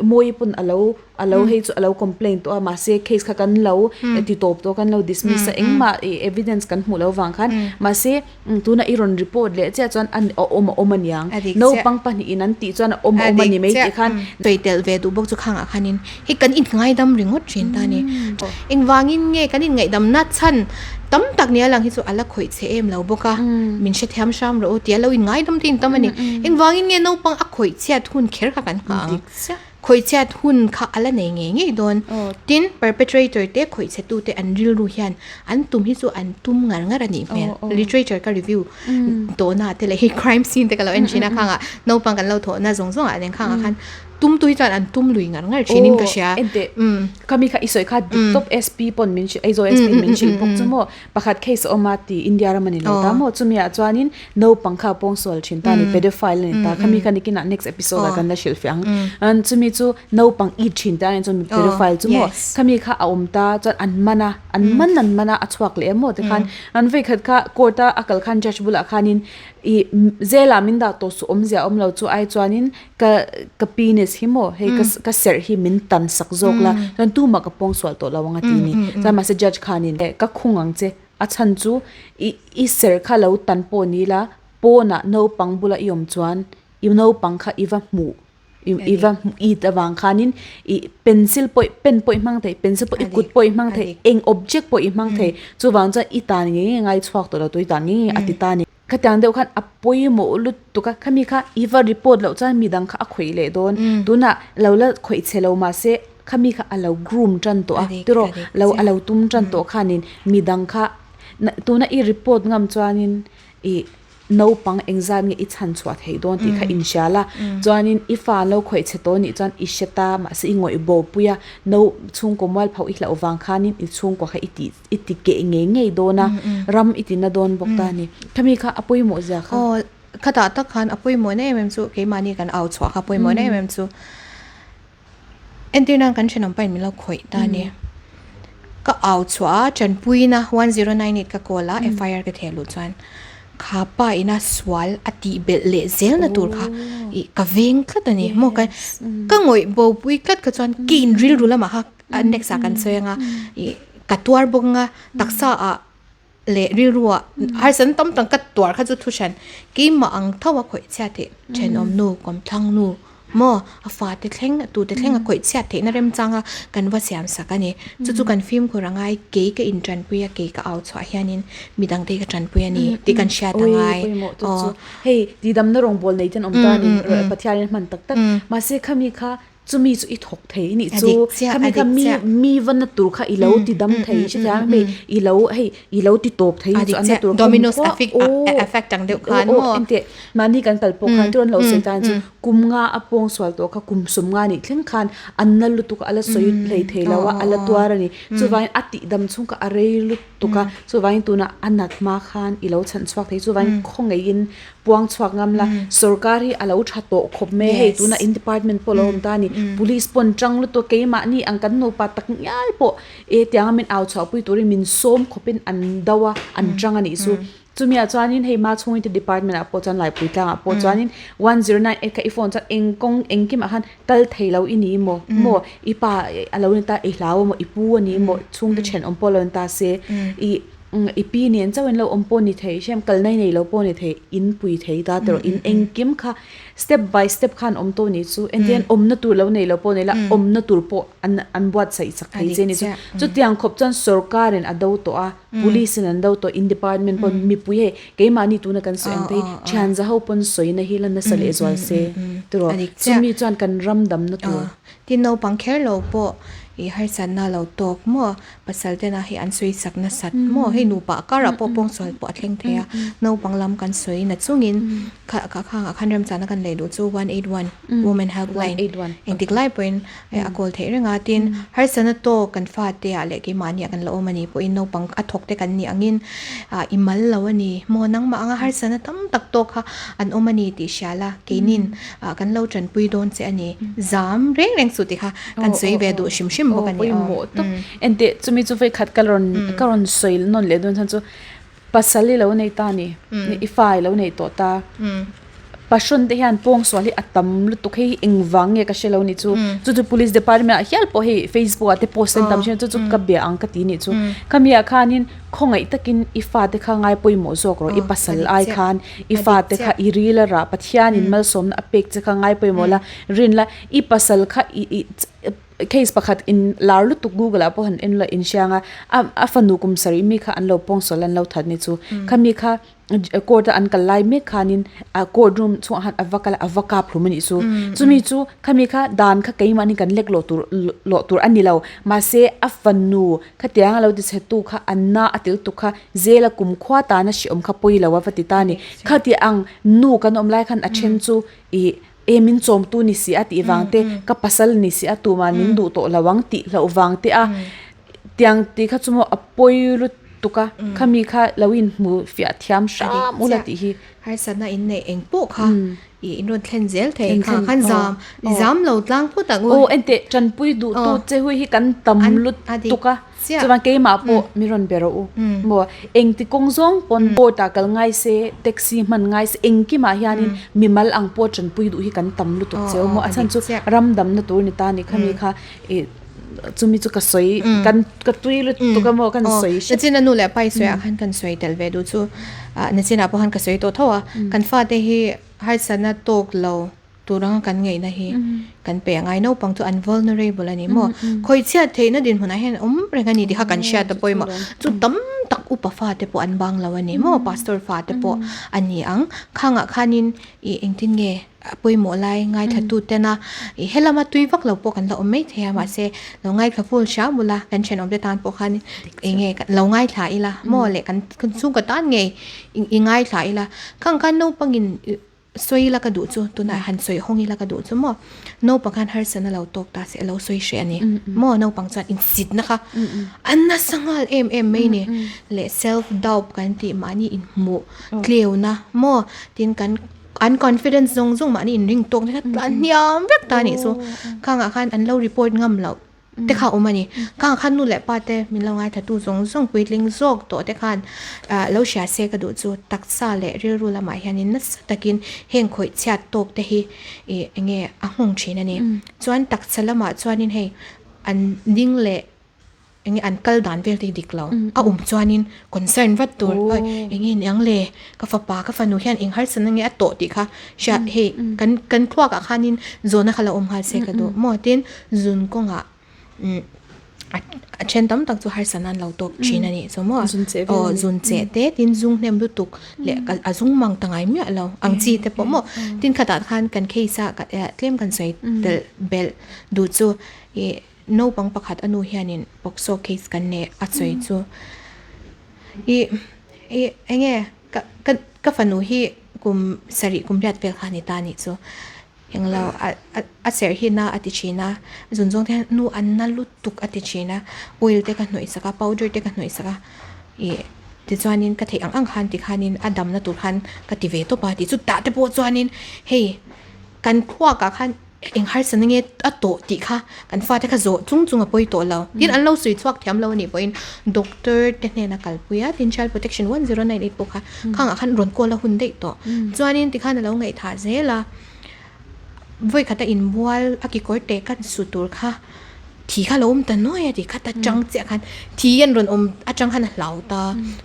mawi pawn a lo. a lo hei chu a lo complaint tawh a mahse case kha kan lo ti tawp tawh kan lo dismiss a engmah ih evidence kan hmuh loh vang khan mahse tuna i rawn report leh chiah chuan a awm a awm a niang naupang pahnihin an tih chuan a awm a awm a ni mai tih khan. Sawi tel ve duh bawk chu khangah khanin hei kan inngaidam ringawt thin ta a ni. Engvangin nge kan inngaihdamna chhan tam tak nia lang hi chu a la khawih che em lo bawk a, min hrethiam hram rawh u tia lo inngaidam te intam a ni. Engvangin nge naupang a khawih chhiat hun kher kha kan nghah ang? Khawih chhiat hun kha a la nei ngei ngei dawn. Tin, perpetrator te khawih chhe tute an rilru hian an tum hi chu an tum ngar ngar a nih hmel. Literature ka review tawhna te leh hei crime scene te ka lo en thin a khangah naupang kan lo thawhna zawng zawngah nen khangah khan tum tu hi chuan an tum lui ngar ngar thin in ka hria. Enteh, khami kha i sawi kha dik tawp SP pawn min hrilh, Aizawl SP min hrilh bawk chu maw pakhat case a awm a ti India ram a ni lo ta maw chumi ah chuanin naupang kha a pawngsual thin ta a ni pedophile a ni ta khami kha nikinah next episode ah kan la hrilh fiah ang chumi chu naupang it thin ta a ni chuan pedophile chu maw khami kha a awm ta chuan an man a an man an man a a chhuak leh em maw tikhan an vawikhat kha court a a kal khan judge bulah khanin ih jail ah min dah tawh suh awmzia a awm lo chu ai chuanin ka ka penis hi maw hei ka ka serh hi min tan sak zawk la chuan tumah ka pawngsual tawh lo ang a ti a ni chuan mahse judge khanin ka khung ang che a chhan chu i i serh kha lo tan pawh ni la pawnah naupang bula i awm chuan i naupang kha i va hmuh i va hmuh it avang khanin i pencil pawh pen pawh i hmang thei pencil pawh i kut pawh i hmang thei eng object pawh i hmang thei chuvang chuan i tan ngei ngei ngai chhuak tawh lo tur i tan ngei ngei a ti ta a ni. Khatiang deuh khan a pawimawh lutuk a, khami kha i va report loh chuan midang kha a khawih leh dawn. Tunah lo la khawih chhe lo mahse khami kha a lo groom tan tawh a, tiraw lo a lo tum tan tawh khanin midang kha tuna i report ngam chuanin ih naupang engzat nge i chhan chhuah theih dawn tih kha inhria la. Chuanin i fa an lo khawih chhe tawh nih chuan i hre ta mahse i ngawih bo pui a, no chhungkaw mualpho i hlauh vang khanin i chhungkaw kha i tih i ti keh ngei ngei dawn a, ram i ti na dawn bawk ta a ni. Khami kha a pawimawh zia kha. Aw, khatah tak khan a pawimawh na em em chu keimahni kan au chhuah kha a pawimawh na em em chu entir nan kan thenawm pahin min lo khawih ta a ni. Ka au chhuah a, tanpuina 1098 ka call a, FIR ka theh luh chuan kha pa ina sual a tih belh leh zel na tur kha ih ka veng tlat a ni. Maw ka ngawih bopui tlat kha chuan kein rilru lamah kha a next ah kan sawi anga ih ka tuar bawk anga taksa ah leh rilru ah harsatna tam tak ka tuar kha chu thu hran keimah ang tho a khawih chhiat theih thenawm nu kawmthlang nu maw a fa te thleng a tu te thleng a khawih chhiat theihna remchang a kan va siam sak a ni chu chu kan fimkhur a ngai kei ka in tanpui a kei ka au chhuah hianin midang te hi ka tanpui a ni tih kan hriat a ngai aw hei tidamna rawngbawl nei te an awm ta a ni Pathianin a hman tak tak mahse khami kha Chumi chu i thawk thei nih chu khami kha mi mi va na tur kha i lo ti dam thei hre thei a hei i lo hei i lo ti tawp thei chu an na tur dominoes effect ang deuh khan maw engteh mahni kan kal pawh khan chuan lo sawi tan chu kum nga a pawng sual tawh kha kum sawm nga nih thleng khan an na lutuk a la sawi hlei thei lo a a la tuar a ni chuvangin a tih dam chhung kha a rei lutuk a chuvangin tunah a nat hma khan i lo chhan chhuak thei chuvangin khawngaihin Puang chhuak ngam la, sorkar hi a lo tha tawh khawp mai hei tuna in department pawh a lo awm ta a ni, police pawn tang lutuk a keimahni ang kan nupa tak ngial pawh e tianga min au chhuah pui turin min sawm khawpin an do a, an tang a nih chu. Chumi ah chuanin hei ma chhungin te department ah pawh chuan Laipui tlangah pawh chuanin 1098 kha i phone chuan eng kawng engkimah khan kal thei lo i ni maw maw i pa a lo ni ta i hlau a maw i pu a ni maw chhungte thenawm pawh a lo ni ta se i I pi nen chauh in lo awm pawh ni thei hrem, kalna i nei lo pawh ni thei, in pui thei ta tawh in engkim kha step by step khan awm tawh ni chu engtin awmna tur lo nei lo pawh nei la awmna tur pawh an an buatsaih chak thei che ni chu. Chutiang khawp chuan sorkar in a do tawh a, police in an do tawh, in department pawn mipui hei keimahni tuna kan sawi ang te hi thian za ho pawn sawina hi la nasa lehzual se tiraw chumi chuan kan ram damna tur. Tin naupang kher lo pawh i harsatna lo tawk maw pasal tena hei an sawi sak nasat maw hei nupa a karah pawh pawngsual pawh a thleng thei a naupang lam kan sawi na chungin kha kha khangah khan remchana kan lei duh chu 181 women helpline engtik lai pawhin a call theih reng a tin harsatna tawk kan fate ah leh keimahni ah kan la awm a ni pawhin naupang a thawk te kan nih angin ah i mal lo a ni maw nangmah anga harsatna tam tak tawk kha an awm a ni tih hria la keinin ah kan lo tanpui dawn che a ni zam reng reng chu tih kha kan sawi ve duh hrim hrim bawk a ni pawimawh tawp enteh chumi chu vei khat ka rawn ka rawn sawi nawn leh dawn chhan chu pasal i lo nei ta a ni i fa i lo nei tawh ta. Passion te hian pawngsual hi a tam lutuk hei hi engvang nge ka hre lo nih chu chu chu police department ah hial pawh hei facebook ah te post an tam thin a chu chu ka bia ang ka ti nih chu khami ah khanin khawngaih takin i fate kha ngai pawimawh zawk rawh i pasal ai khan i fate kha i ril a rah Pathianin malsawmna a pek che kha ngai pawimawh la rin la i pasal kha i i case pakhat in lar lutuk google ah pawh han en la inhriang a a fanu kum sarih mi kha an lo pawngsual an lo that ni chu khami kha. Court a an kal lai mek khanin a court room chhungah khan a va kal a a va kap hlum a nih chu. Chumi chu khami kha dan kha keimahni kan lek loh tur loh tur a ni lo. Mahse a fanu khatiang a lo ti chhe tu kha a na a tel tuk kha zel a kumkhua tana hriawm kha pawi lo a va ti ta a ni. Khati ang nu kan awm lai khan a then chu ih e min chawmtu ni si a tih vang te ka pasal ni si a tumah min duh tawh lo ang tih hlauh vang te a tiang tih kha chu maw a pawi lut tuk a khami kha lo inhmu fiah thiam hram ula tih hi. Harsatna in neih eng pawh kha ih in rawn thlen zel thei kha khan zam zam lo tlang phawt ang u. Aw enteh tanpui duh tu che hui hi kan tam lut tuk a chuan keimah pawh mi rawn be rawh u maw engti kawng zawng pawn court ah kal ngai se taxi hman ngai se engkimah hianin mimal ang pawh tanpui duh hi kan tam lutuk cheu maw a chhan chu ram damna tur ni ta ni khami kha ih. Chumi chu ka sawi kan ka tui lutuk a maw kan sawi hret. Nachin a nu leh pa i sawi ah khan kan sawi tel ve duh chu nachin ah pawh khan ka sawi tawh tho a kan fate hi harsatna tawk lo tur anga kan ngaihna hi kan pe angai naupang chu an vulnerable a ni maw khawi chhiat theihna dinhmunah hian awm reng a ni tih kha kan hriat a pawimawh chu tam tak upa fate pawh an bang lo a ni maw pastor fate pawh a ni ang khangah khanin ih engtin nge. A pawimawh lai ngaithla tu tena ih helama tui vak lo pawh kan la awm mai thei a mahse lo ngaithla full hram ula kan thenawm te tan pawh khan eng nge lo ngaithla ila maw leh kan chhungkaw tan ngei i ngaithla ila khang khan naupangin sawi ila ka duh chu tunah han sawi hawng ila ka duh chu maw naupang khan harsatna lo tawk ta se a lo sawi hreh a ni maw naupang chuan insitna kha a nasa nghal em em mai ni leh self doubt kan tih mahni inhmuh tleuna maw tin kan. An confidence zawng zawng mahni inring tawk te kha tlan hniam vek ta anih chu. Khangah khan an lo report ngam loh te kha a awm a ni. Khangah khan nu leh pa te min lo ngaithla tu zawng zawng puitling zawk tawh te khan ah lo hria se ka duh chu taksa leh rilru lamah hianin nasa takin heng khawih chhiat tawk te hi ih eng nge a nghawng thin a ni. Chuan taksa lamah chuanin hei an ding leh. Enge an kal dan vel te hi dik lo. A awm chuanin concern vat tur oi enge niang le ka fapa ka fanu hian eng harsatna nge a tawh tih kha hria hei kan kan thluak ah khanin zawhna kha lo awm nghal se ka duh maw tin zun kawngah umm a then tam tak chu harsatna an lo tawk thin a nih chu maw aw zun cheh te tin zung hnem lutuk leh a zung mang ta ngai miah lo ang chi te pawh maw tin khatah khan kan case a tlem kan sawi telh belh duh chu ih. Naupang pakhat a nu hianin POCSO case kan nei a sawi chu ih ih enge ka ka ka fanu hi kum sarih kum riat vel kha a ni ta anih chu englo a a serh hi na a ti thin a zun zawng te hian nu an na lutuk a ti thin a oil te ka hnawih sak a powder te ka hnawih sak a ih tichuanin ka theih ang ang khan tikhanin a damna tur khan ka ti ve tawp a tih chu tah te pawh chuanin hei kan thluakah khan. Eng harsatna nge a tawh tih kha kan fate kha zawh chung chung a pawi tawh lo. Tin, an lo sawi chhuak thiam lo a nih pawhin doctor te hnena kalpui a, tin child protection 1098 pawh kha khangah khan rawn call a hun daih tawh. Chuanin tikhan a lo ngaihthah zel a, vawikhat a inbual a kekawr teh ka su tur kha thi kha lo awm ta nuai a ti kha ta chang chiah khan thi an rawn awm atang khan a hlau ta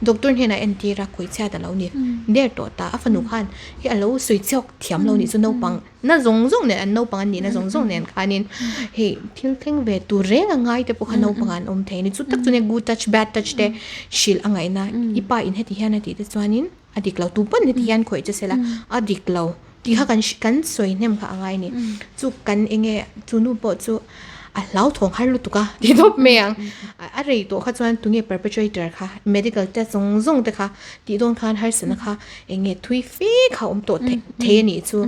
doctor hnenah a entir a khawichhiat a lo ni der tawh ta a fanu khan hi a lo sawi chhuak thiam lo nih chu naupang Na zawng zawng nen an naupang an nihna zawng zawng nen khanin hei thil thleng ve tur reng a ngai te pawh kha naupang an awm thei a ni. Chu tak chu nia good touch bad touch te hrilh a ngaihna i pa in heti hian a tih te chuanin a dik lo tu pawn heti hian khawih che sela a dik lo tih kha kan kan sawi hnem kha a ngai a ni. Chu kan eng nge chu nu pawh chu a hlauthawng har lutuk a ti tawp mai ang. A rei tawh kha chuan tunge perpetrator kha medical test zawng zawng te kha tih dawn khan harsatna kha eng nge thui fe kha awm tawh thei a nih chu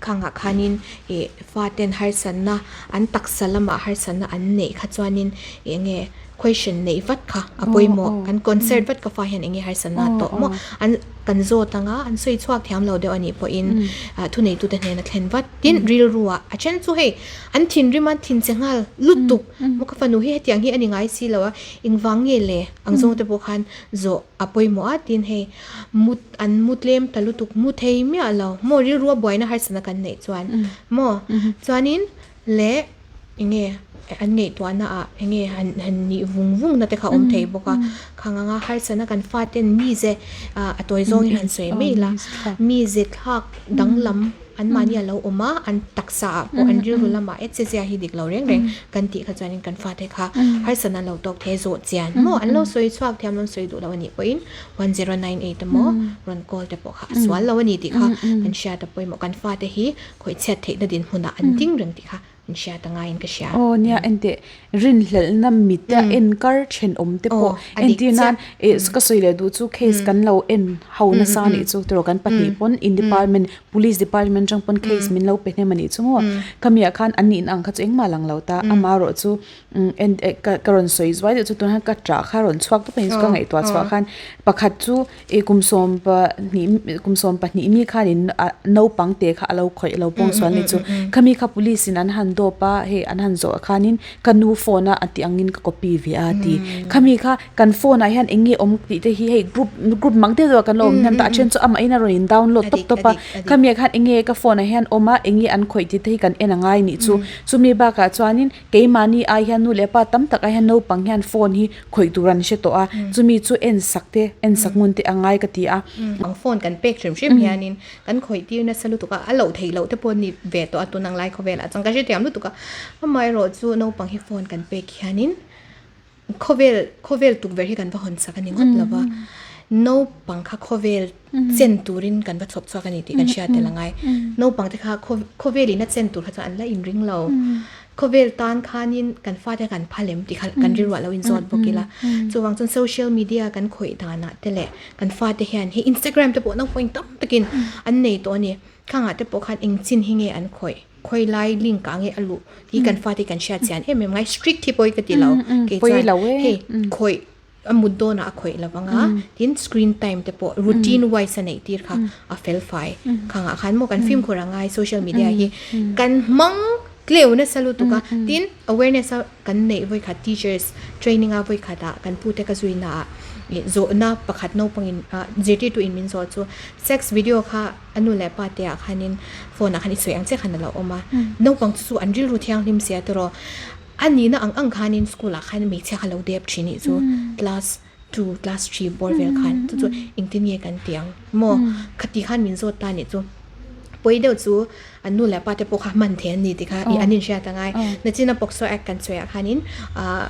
khangah khanin ih faten harsatna an taksa lamah harsatna an neih kha chuanin eng nge. Question neih vat kha a pawimawh. Kan concert vat ka fa hian eng nge harsatna tawh maw? An kan zawt ang a, an sawi chhuak thiam lo deuh a nih pawhin thuneitute hnena thlen vat. Tin, rilruah a then chu hei an thinrim a, thin che nghal lutuk maw ka fanu hi hetiang hi a ni ngai si lo a, engvang nge le ang zawng te pawh khan zawh a pawimawh a. Tin, hei mut an mu tlem ta lutuk, mu thei miah lo maw rilrua buaina harsatna kan neih chuan maw? Chuanin leh eng nge an ngaihtuahna ah eng nge han han nih vung vung na te kha a awm thei bawk a khang anga harsatna kan faten mize ah a tawi zawngin han sawi mai ila mize thlak danglam an mahni a lo awm a an taksa ah pawh an rilru lamah e che zia hi dik lo reng reng kan tih kha chuanin kan fate kha harsatna an lo tawk thei a zawh chian maw an lo sawi chhuak thiam lo an sawi duh lo a nih pawhin 1098 emaw rawn call te pawh kha a sual lo a ni tih kha kan hriat a pawimawh kan fate hi Khawih chhiat theihna dinhmunah an ding reng tih kha min hriat a ngaiin ka hria. Aw nia enteh rinhlelhna mita en kar thenawm te pawh entir nan eh ka sawi leh duh chu case kan lo en ho nasa anih chu tiraw kan pahnih pawn in department police department atang pawn case min lo pe hnem anih chu maw khamiah khan an nihna ang kha chu engmah lang lo ta amaherawh chu en eh ka ka rawn sawi zuai deuh chu tunah ka ṭah kha rawn chhuak tawp a ni chu ka ngaihtuah chhuah khan pakhat chu Ih kum 12 kum 12 mi khanin ah naupang te kha a lo khawih a lo pawng sual ni chu khami kha police in an han dawp a hei an han zawh khanin ka nu phone a a tih angin ka copy ve a ti khami kha kan phone ah hian eng nge awm tih te hi hei group group mang deuh deuh ah kan lo awm hnem ta a then chu amah in a rawn in download tawp tawp a khami ah khan eng nge ka phone ah hian awm a eng nge an khawih tih te hi kan en a ngai nih chu chumi bakah chuanin Keimahni ai hian nu leh pa tam tak ai hian naupang hian phone hi khawih tur an hre tawh a, chumi chu en sak te, en sak ngun te a ngai ka ti a. Ang phone kan pek hrim hrim hianin kan khawih tir nasa lutuk a, a loh theih loh te pawh ni ve tawh a tun ang lai khawvelah chuan ka hrethiam lutuk a, amaherawh chu naupang hi phone kan pek hianin Khawvel khawvel tukverh hi kan va hawn sak a ni ngawt lo va, naupang kha khawvel chen turin kan va chhawp chhuak a ni tih kan hriat tel a ngai. Naupang te kha khawvel in a chen tur kha chuan an la inring lo. Khawvel tan khanin kan fate kan phal em tih kha kan rilruah lo inzawt bawk ila. Chuvang chuan social media kan khawih danah te leh kan fate hian hei Instagram te pawh naupang tam takin an nei tawh a ni. Khangah te pawh khan eng chin hi nge an khawih? Khawi lai link ah nge a luh hi kan fate kan hriat chian em em ngai strict hi pawi ka ti lo kei chuan hei khawi a mut dawnah a khawih lo vang a tin screen time te pawh routine wise a neih tir kha a fel fai khangah khan maw kan fimkhur a ngai social media hi kan hmang tleu nasa lutuk a tin awareness a kan neih vawikhat teachers training a vawikhat ah kan pute ka zui naah ih zawhna pakhat naupangin ah zirtirtu in min zawh chu sex video kha A nu leh pa te ah khanin phone ah khan i sawi ang chiah khan a lo awm a, naupang chu chu an rilru thianghlim sia tiraw a nihna ang ang khanin school ah khan hmeichhia kha lo dep thin nih chu class two class three bawr vel khan chu chu engtin nge kan tih ang maw khati khan min zawt ta nih chu pawi deuh chu an nu leh pa te pawh kha hman thei an ni tih kha ih an inhriat a ngai nachina POCSO act kan sawi ah khanin ah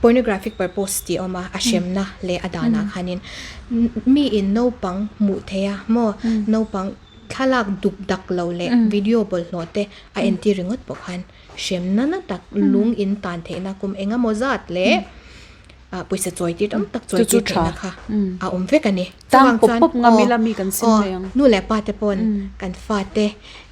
Pornographic purpose tih a awm a, a hremna leh a danah khanin mi in naupang hmuh theih a maw naupang thlalak duk dak lo leh video bawlhhlawh te a entir ringawt pawh khan hremna na tak lung in tan theihna kum eng emaw zat leh ah pawisa chawi tir tam tak chawi tir theihna kha a awm vek a ni. Tang pawp pawp ngam ila mi kan sim mai ang. Nu leh pa te pawn kan fate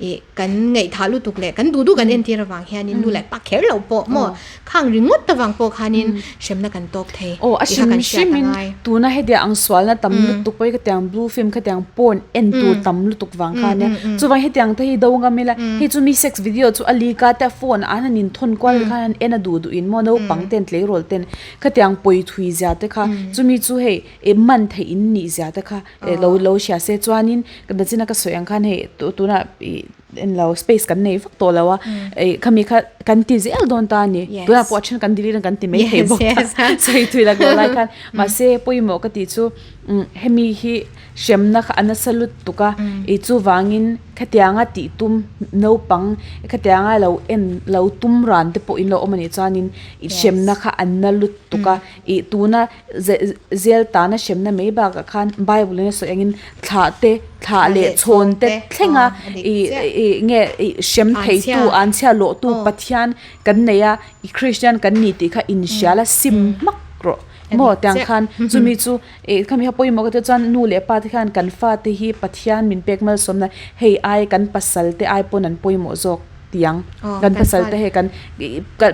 ih kan ngaihthah lutuk leh kan duh duh kan entir avang hianin nu leh pa kher lo pawh maw khang ringawt avang pawh khanin hremna kan tawk thei Aw a tih kha hrim kan hriat a hrimin ngai. tuna hetiang ang sualna tam lutuk pawh hi khatiang blue film khatiang porn en tur tam lutuk vang kha ania chuvang hetiang te hi do ngam ila hei chu mi sex video chu a leak a te a phone ah an han inthawn kual khan an en a duh duh in maw naupang ten tleirawl ten khatiang pawi thui zia te kha chumi chu hei I man theih in nih zia te kha lo lo hria se chuanin ka nachina ka sawi ang khan hei tunah i en lo space kan nei vak tawh lo a i khami kha kan ti zel dawn ta a ni tunah pawh a then kan delete kan ti mai thei bawk a sawi thui lak lo lai khan mahse pawimawh ka tih chu hemi hi hremna kha a nasa lutuk a i chuvangin khatianga tih tum naupang khatianga lo en lo tum ran te pawh in lo awm a nih chuanin i hremna kha an na lutuk a i tuna Zel tana hremna mai bakah khan Bible in a sawi angin thlah te, thlah leh chhawn te thlenga ih nge ih hrem theitu an chhia lawhtu Pathian kan nei a, i Christian kan ni tih kha inhrial a sim hmak rawh maw tiang khan chumi chu ih khami kha pawimawh ka tih chuan nu leh pa te khan kan fate hi Pathian min pek malsawmna hei ai kan pasal te ai pawn an pawimawh zawk. tiang kan pasal te hei kan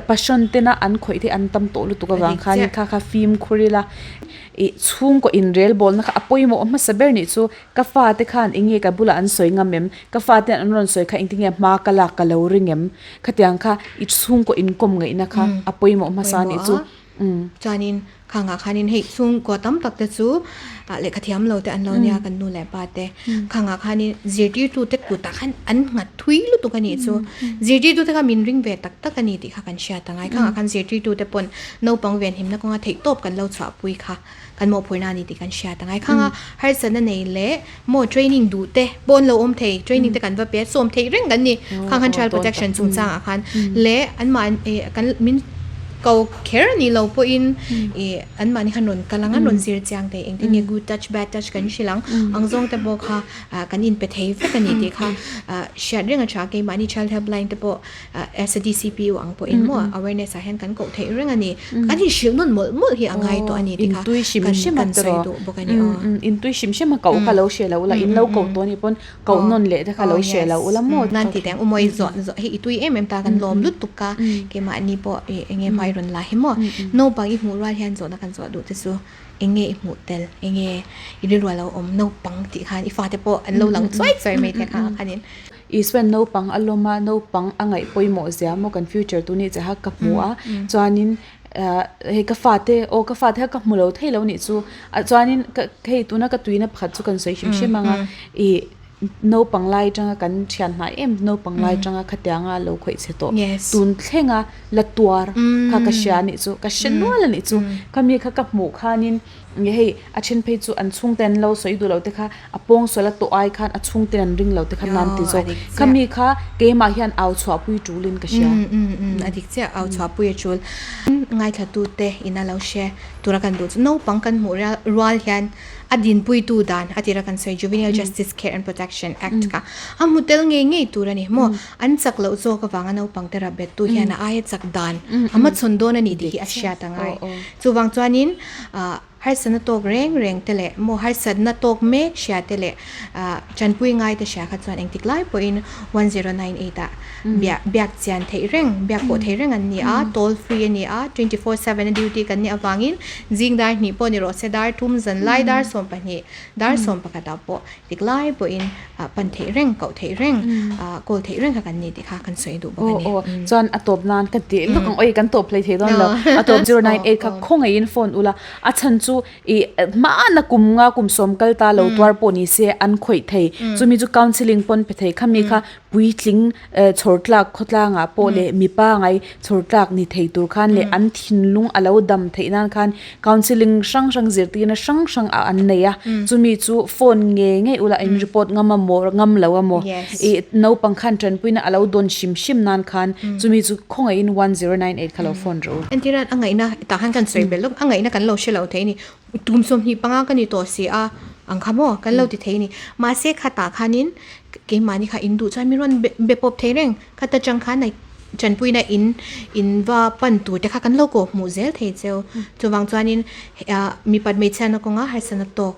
passion tena an khawih te an tam tawh lutuk avang khan kha kha fimkhur ila ih chhungkaw inrel bawlna kha a pawimawh hmasa ber nih chu ka fate khan eng nge ka bulah an sawi ngam em ka fate an rawn sawi kha engtin nge hma ka lak ka lo ring em khatiang kha i chhungkaw inkawm ngaihna kha a pawimawh hmasa nih chu. Chuanin khangah khanin hei chhungkaw tam tak te chu lehkha thiam lo te an lo nia kan nu leh pa te khangah khanin zirtirtu te kutah khan an nghat thui lutuk a nih chu zirtirtu te kha min ring ve tak tak a ni tih kha kan hriat a ngai khangah khan zirtirtu te pawn naupang venhimna kawnga theihtawp kan lo chhuahpui kha kan mawhphurhna a ni tih kan hriat a ngai khanga harsatna nei leh maw training duh te pawh an lo awm thei training te kan va pe a sawm theih reng kan ni khang khan child protection chungchangah khan leh anmahni kan min ko kher a nih loh pawhin ih anmahni khan rawn kal ang an rawn zir chiang thei engtin nge good touch bad touch kan hrilh ang ang zawng te pawh kha kan inpe thei vek a ni tih kha hriat reng a tha keimahni child helpline te pawh As a DCPU ang pawhin maw awareness ah hian kan koh theih reng a ni. Kan inhrilh nawn mawlh mawlh hi a ngai tawh a ni tih kha kan sawi duh bawk a ni aw. Intui hrim hrim a koh kha lo hre lo ula, in lo koh tawh a nih pawn koh nawn leh te kha lo hre lo ula maw. Nan tih teh ang umawi zawh zawh hi i tui em em ta kan lawm lutuk a, keimahni pawh eng nge hmai rawn la hi maw. Naupang i hmuh rual hian zawhna kan zawh duh te chu eng nge i hmuh tel, eng nge i rilru a lo awm naupang tih khan i fate pawh an lo lang chuai chuai mai te kha a khanin. Isuan naupang a lawm a, naupang a ngaih pawimawh zia maw kan future tur nih che kha ka hmu a, chuanin ah hei ka fate aw ka fate kha ka hmu lo thei lo nih chu ah chuanin ka hei tuna ka tuina pakhat chu kan sawi hrim hrim ang a ih naupang lai atanga kan thian hnai em naupang lai atanga khatianga lo khawih chhe tawh tun thlenga la tuar kha ka hria nih chu ka hre nual a nih chu khami kha ka hmuh khanin. Nge hei a then phei chu an chhungte an lo sawi duh lo te kha a pawngsual a tawh ai khan a chhungten an ring lo te kha nan ti zawk. Khami kha keimah hian au chhuahpui tulin ka hria. A dik chiah au chhuahpui a tul. Ngaithlatute in a lo hre tura kan duh chu naupang kan hmuh rual hian a dinpuitu dan a tira kan sawi Juvenile Justice Care and Protection Act kha a hmu tel ngei ngei tur a ni maw? An chak loh zawk avanga naupang te rap bettu hian a aia chak dan a hmachhawn dawn a ni tih hi a hriat a ngai. Chuvang chuanin harsatna tawk reng reng te leh maw harsatna tawk mek hria te leh tanpui ngai te hria kha chuan engtik lai pawhin 1098 ah biak chian theih reng biak pawh theih reng an ni a, toll free a ni a, 24/7 a duty kan nih avangin zing dar hnih pawh ni rawh se dar thum zan lai dar 12 dar 11 ah pawh Dik lai pawhin pan theih reng, koh theih reng, call theih reng kha kan ni tih kha kan sawi duh bawk a ni. Aw aw, chuan a tawp nan ka tih lawk ang, oi kan tawp hlei thei dawn lo, a tawp 098 kha khawngaihin phone ula, a chhan chu ih hmana kum nga kum sawm kal ta lo tuar pawh ni se an khawih thei, chumi chu counselling pawn pe thei, khami kha puitling chhawr tlak khawtlangah pawh leh mipa ngai chhawr tlak ni thei tur khan leh an thinlung a lo dam theih nan khan counselling hrang hrang zirtirna hrang hrang ah an nei a chumi chu phone ngei ngei ula in report ngam a maw ngam lo a maw ih naupang khan tanpuina a lo dawn hrim hrim nan khan chumi chu khawngaihin 1098 kha lo phone rawh u. Entirna a ngaihna tah khan kan sawi belh lawk a ngaihna kan lo hre lo thei a ni tum 25 ka ni tawh si a ang kha maw kan lo ti thei a ni mahse khatah khanin Keimahni kha in duh chuan min rawn be pawp thei reng. Khata tang khan a tanpuina in in va pan tur te kha kan lo kawh hmuh zel thei cheu. Chuvang chuanin mipat hmeichhiatna kawnga harsatna tawk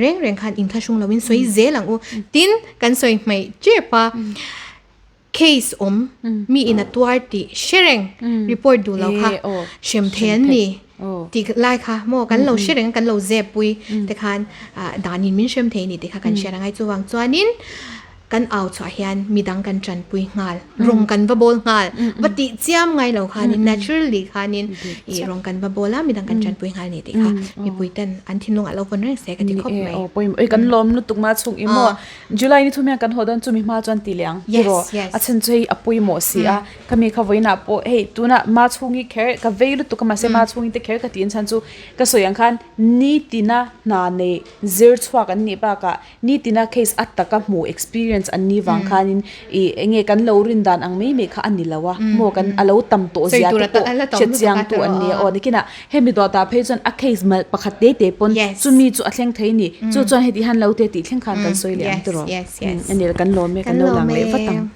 reng reng khan inthlahrung loin sawi zel ang u. Tin, kan sawi hmaih tep a, case awm mi in a tuar tih hre reng report duh lo kha hrem thei an ni. Tih lai kha maw kan lo hre reng a kan lo zep pui te khan danin min hrem thei a ni tih kha kan hriat a ngai chuvang chuanin kan au chhuah hian midang kan tanpui nghal rawng kan va bawl nghal va tih chiam ngai lo khanin naturally khanin ih rawng kan va bawl a midang kan tanpui nghal a ni tih kha mipui ten an thinlung ah lo vawn reng se ka ti khawp mai. Oi kan lawm lutuk ma chhung i maw July ni thum hian kan haw dawn chumi hma chuan ti leh ang tiraw a chhan chu hei a pawimawh si a. Khami kha vawiinah pawh hei tunah ma chhungi kher ka vei lutuk a mahse ma chhungi te kher ka tiin chhan chu ka sawi ang khan nitina hna nei zir chhuak an nih bakah nitina case a taka hmuh experience an nih vang khanin ih eng nge kan lo rin dan ang mai mai kha a ni lo a maw kan a lo tam tawh zia te pawh hre chiang tu an ni a aw nikinah hemi dawtah phei chuan a case mal pakhat te te pawn chumi chu a thleng thei a ni chu chuan heti hian lo te tih thleng khan kan sawi leh ang tiraw a ni kan lawm e kan lo lang leh vat ang.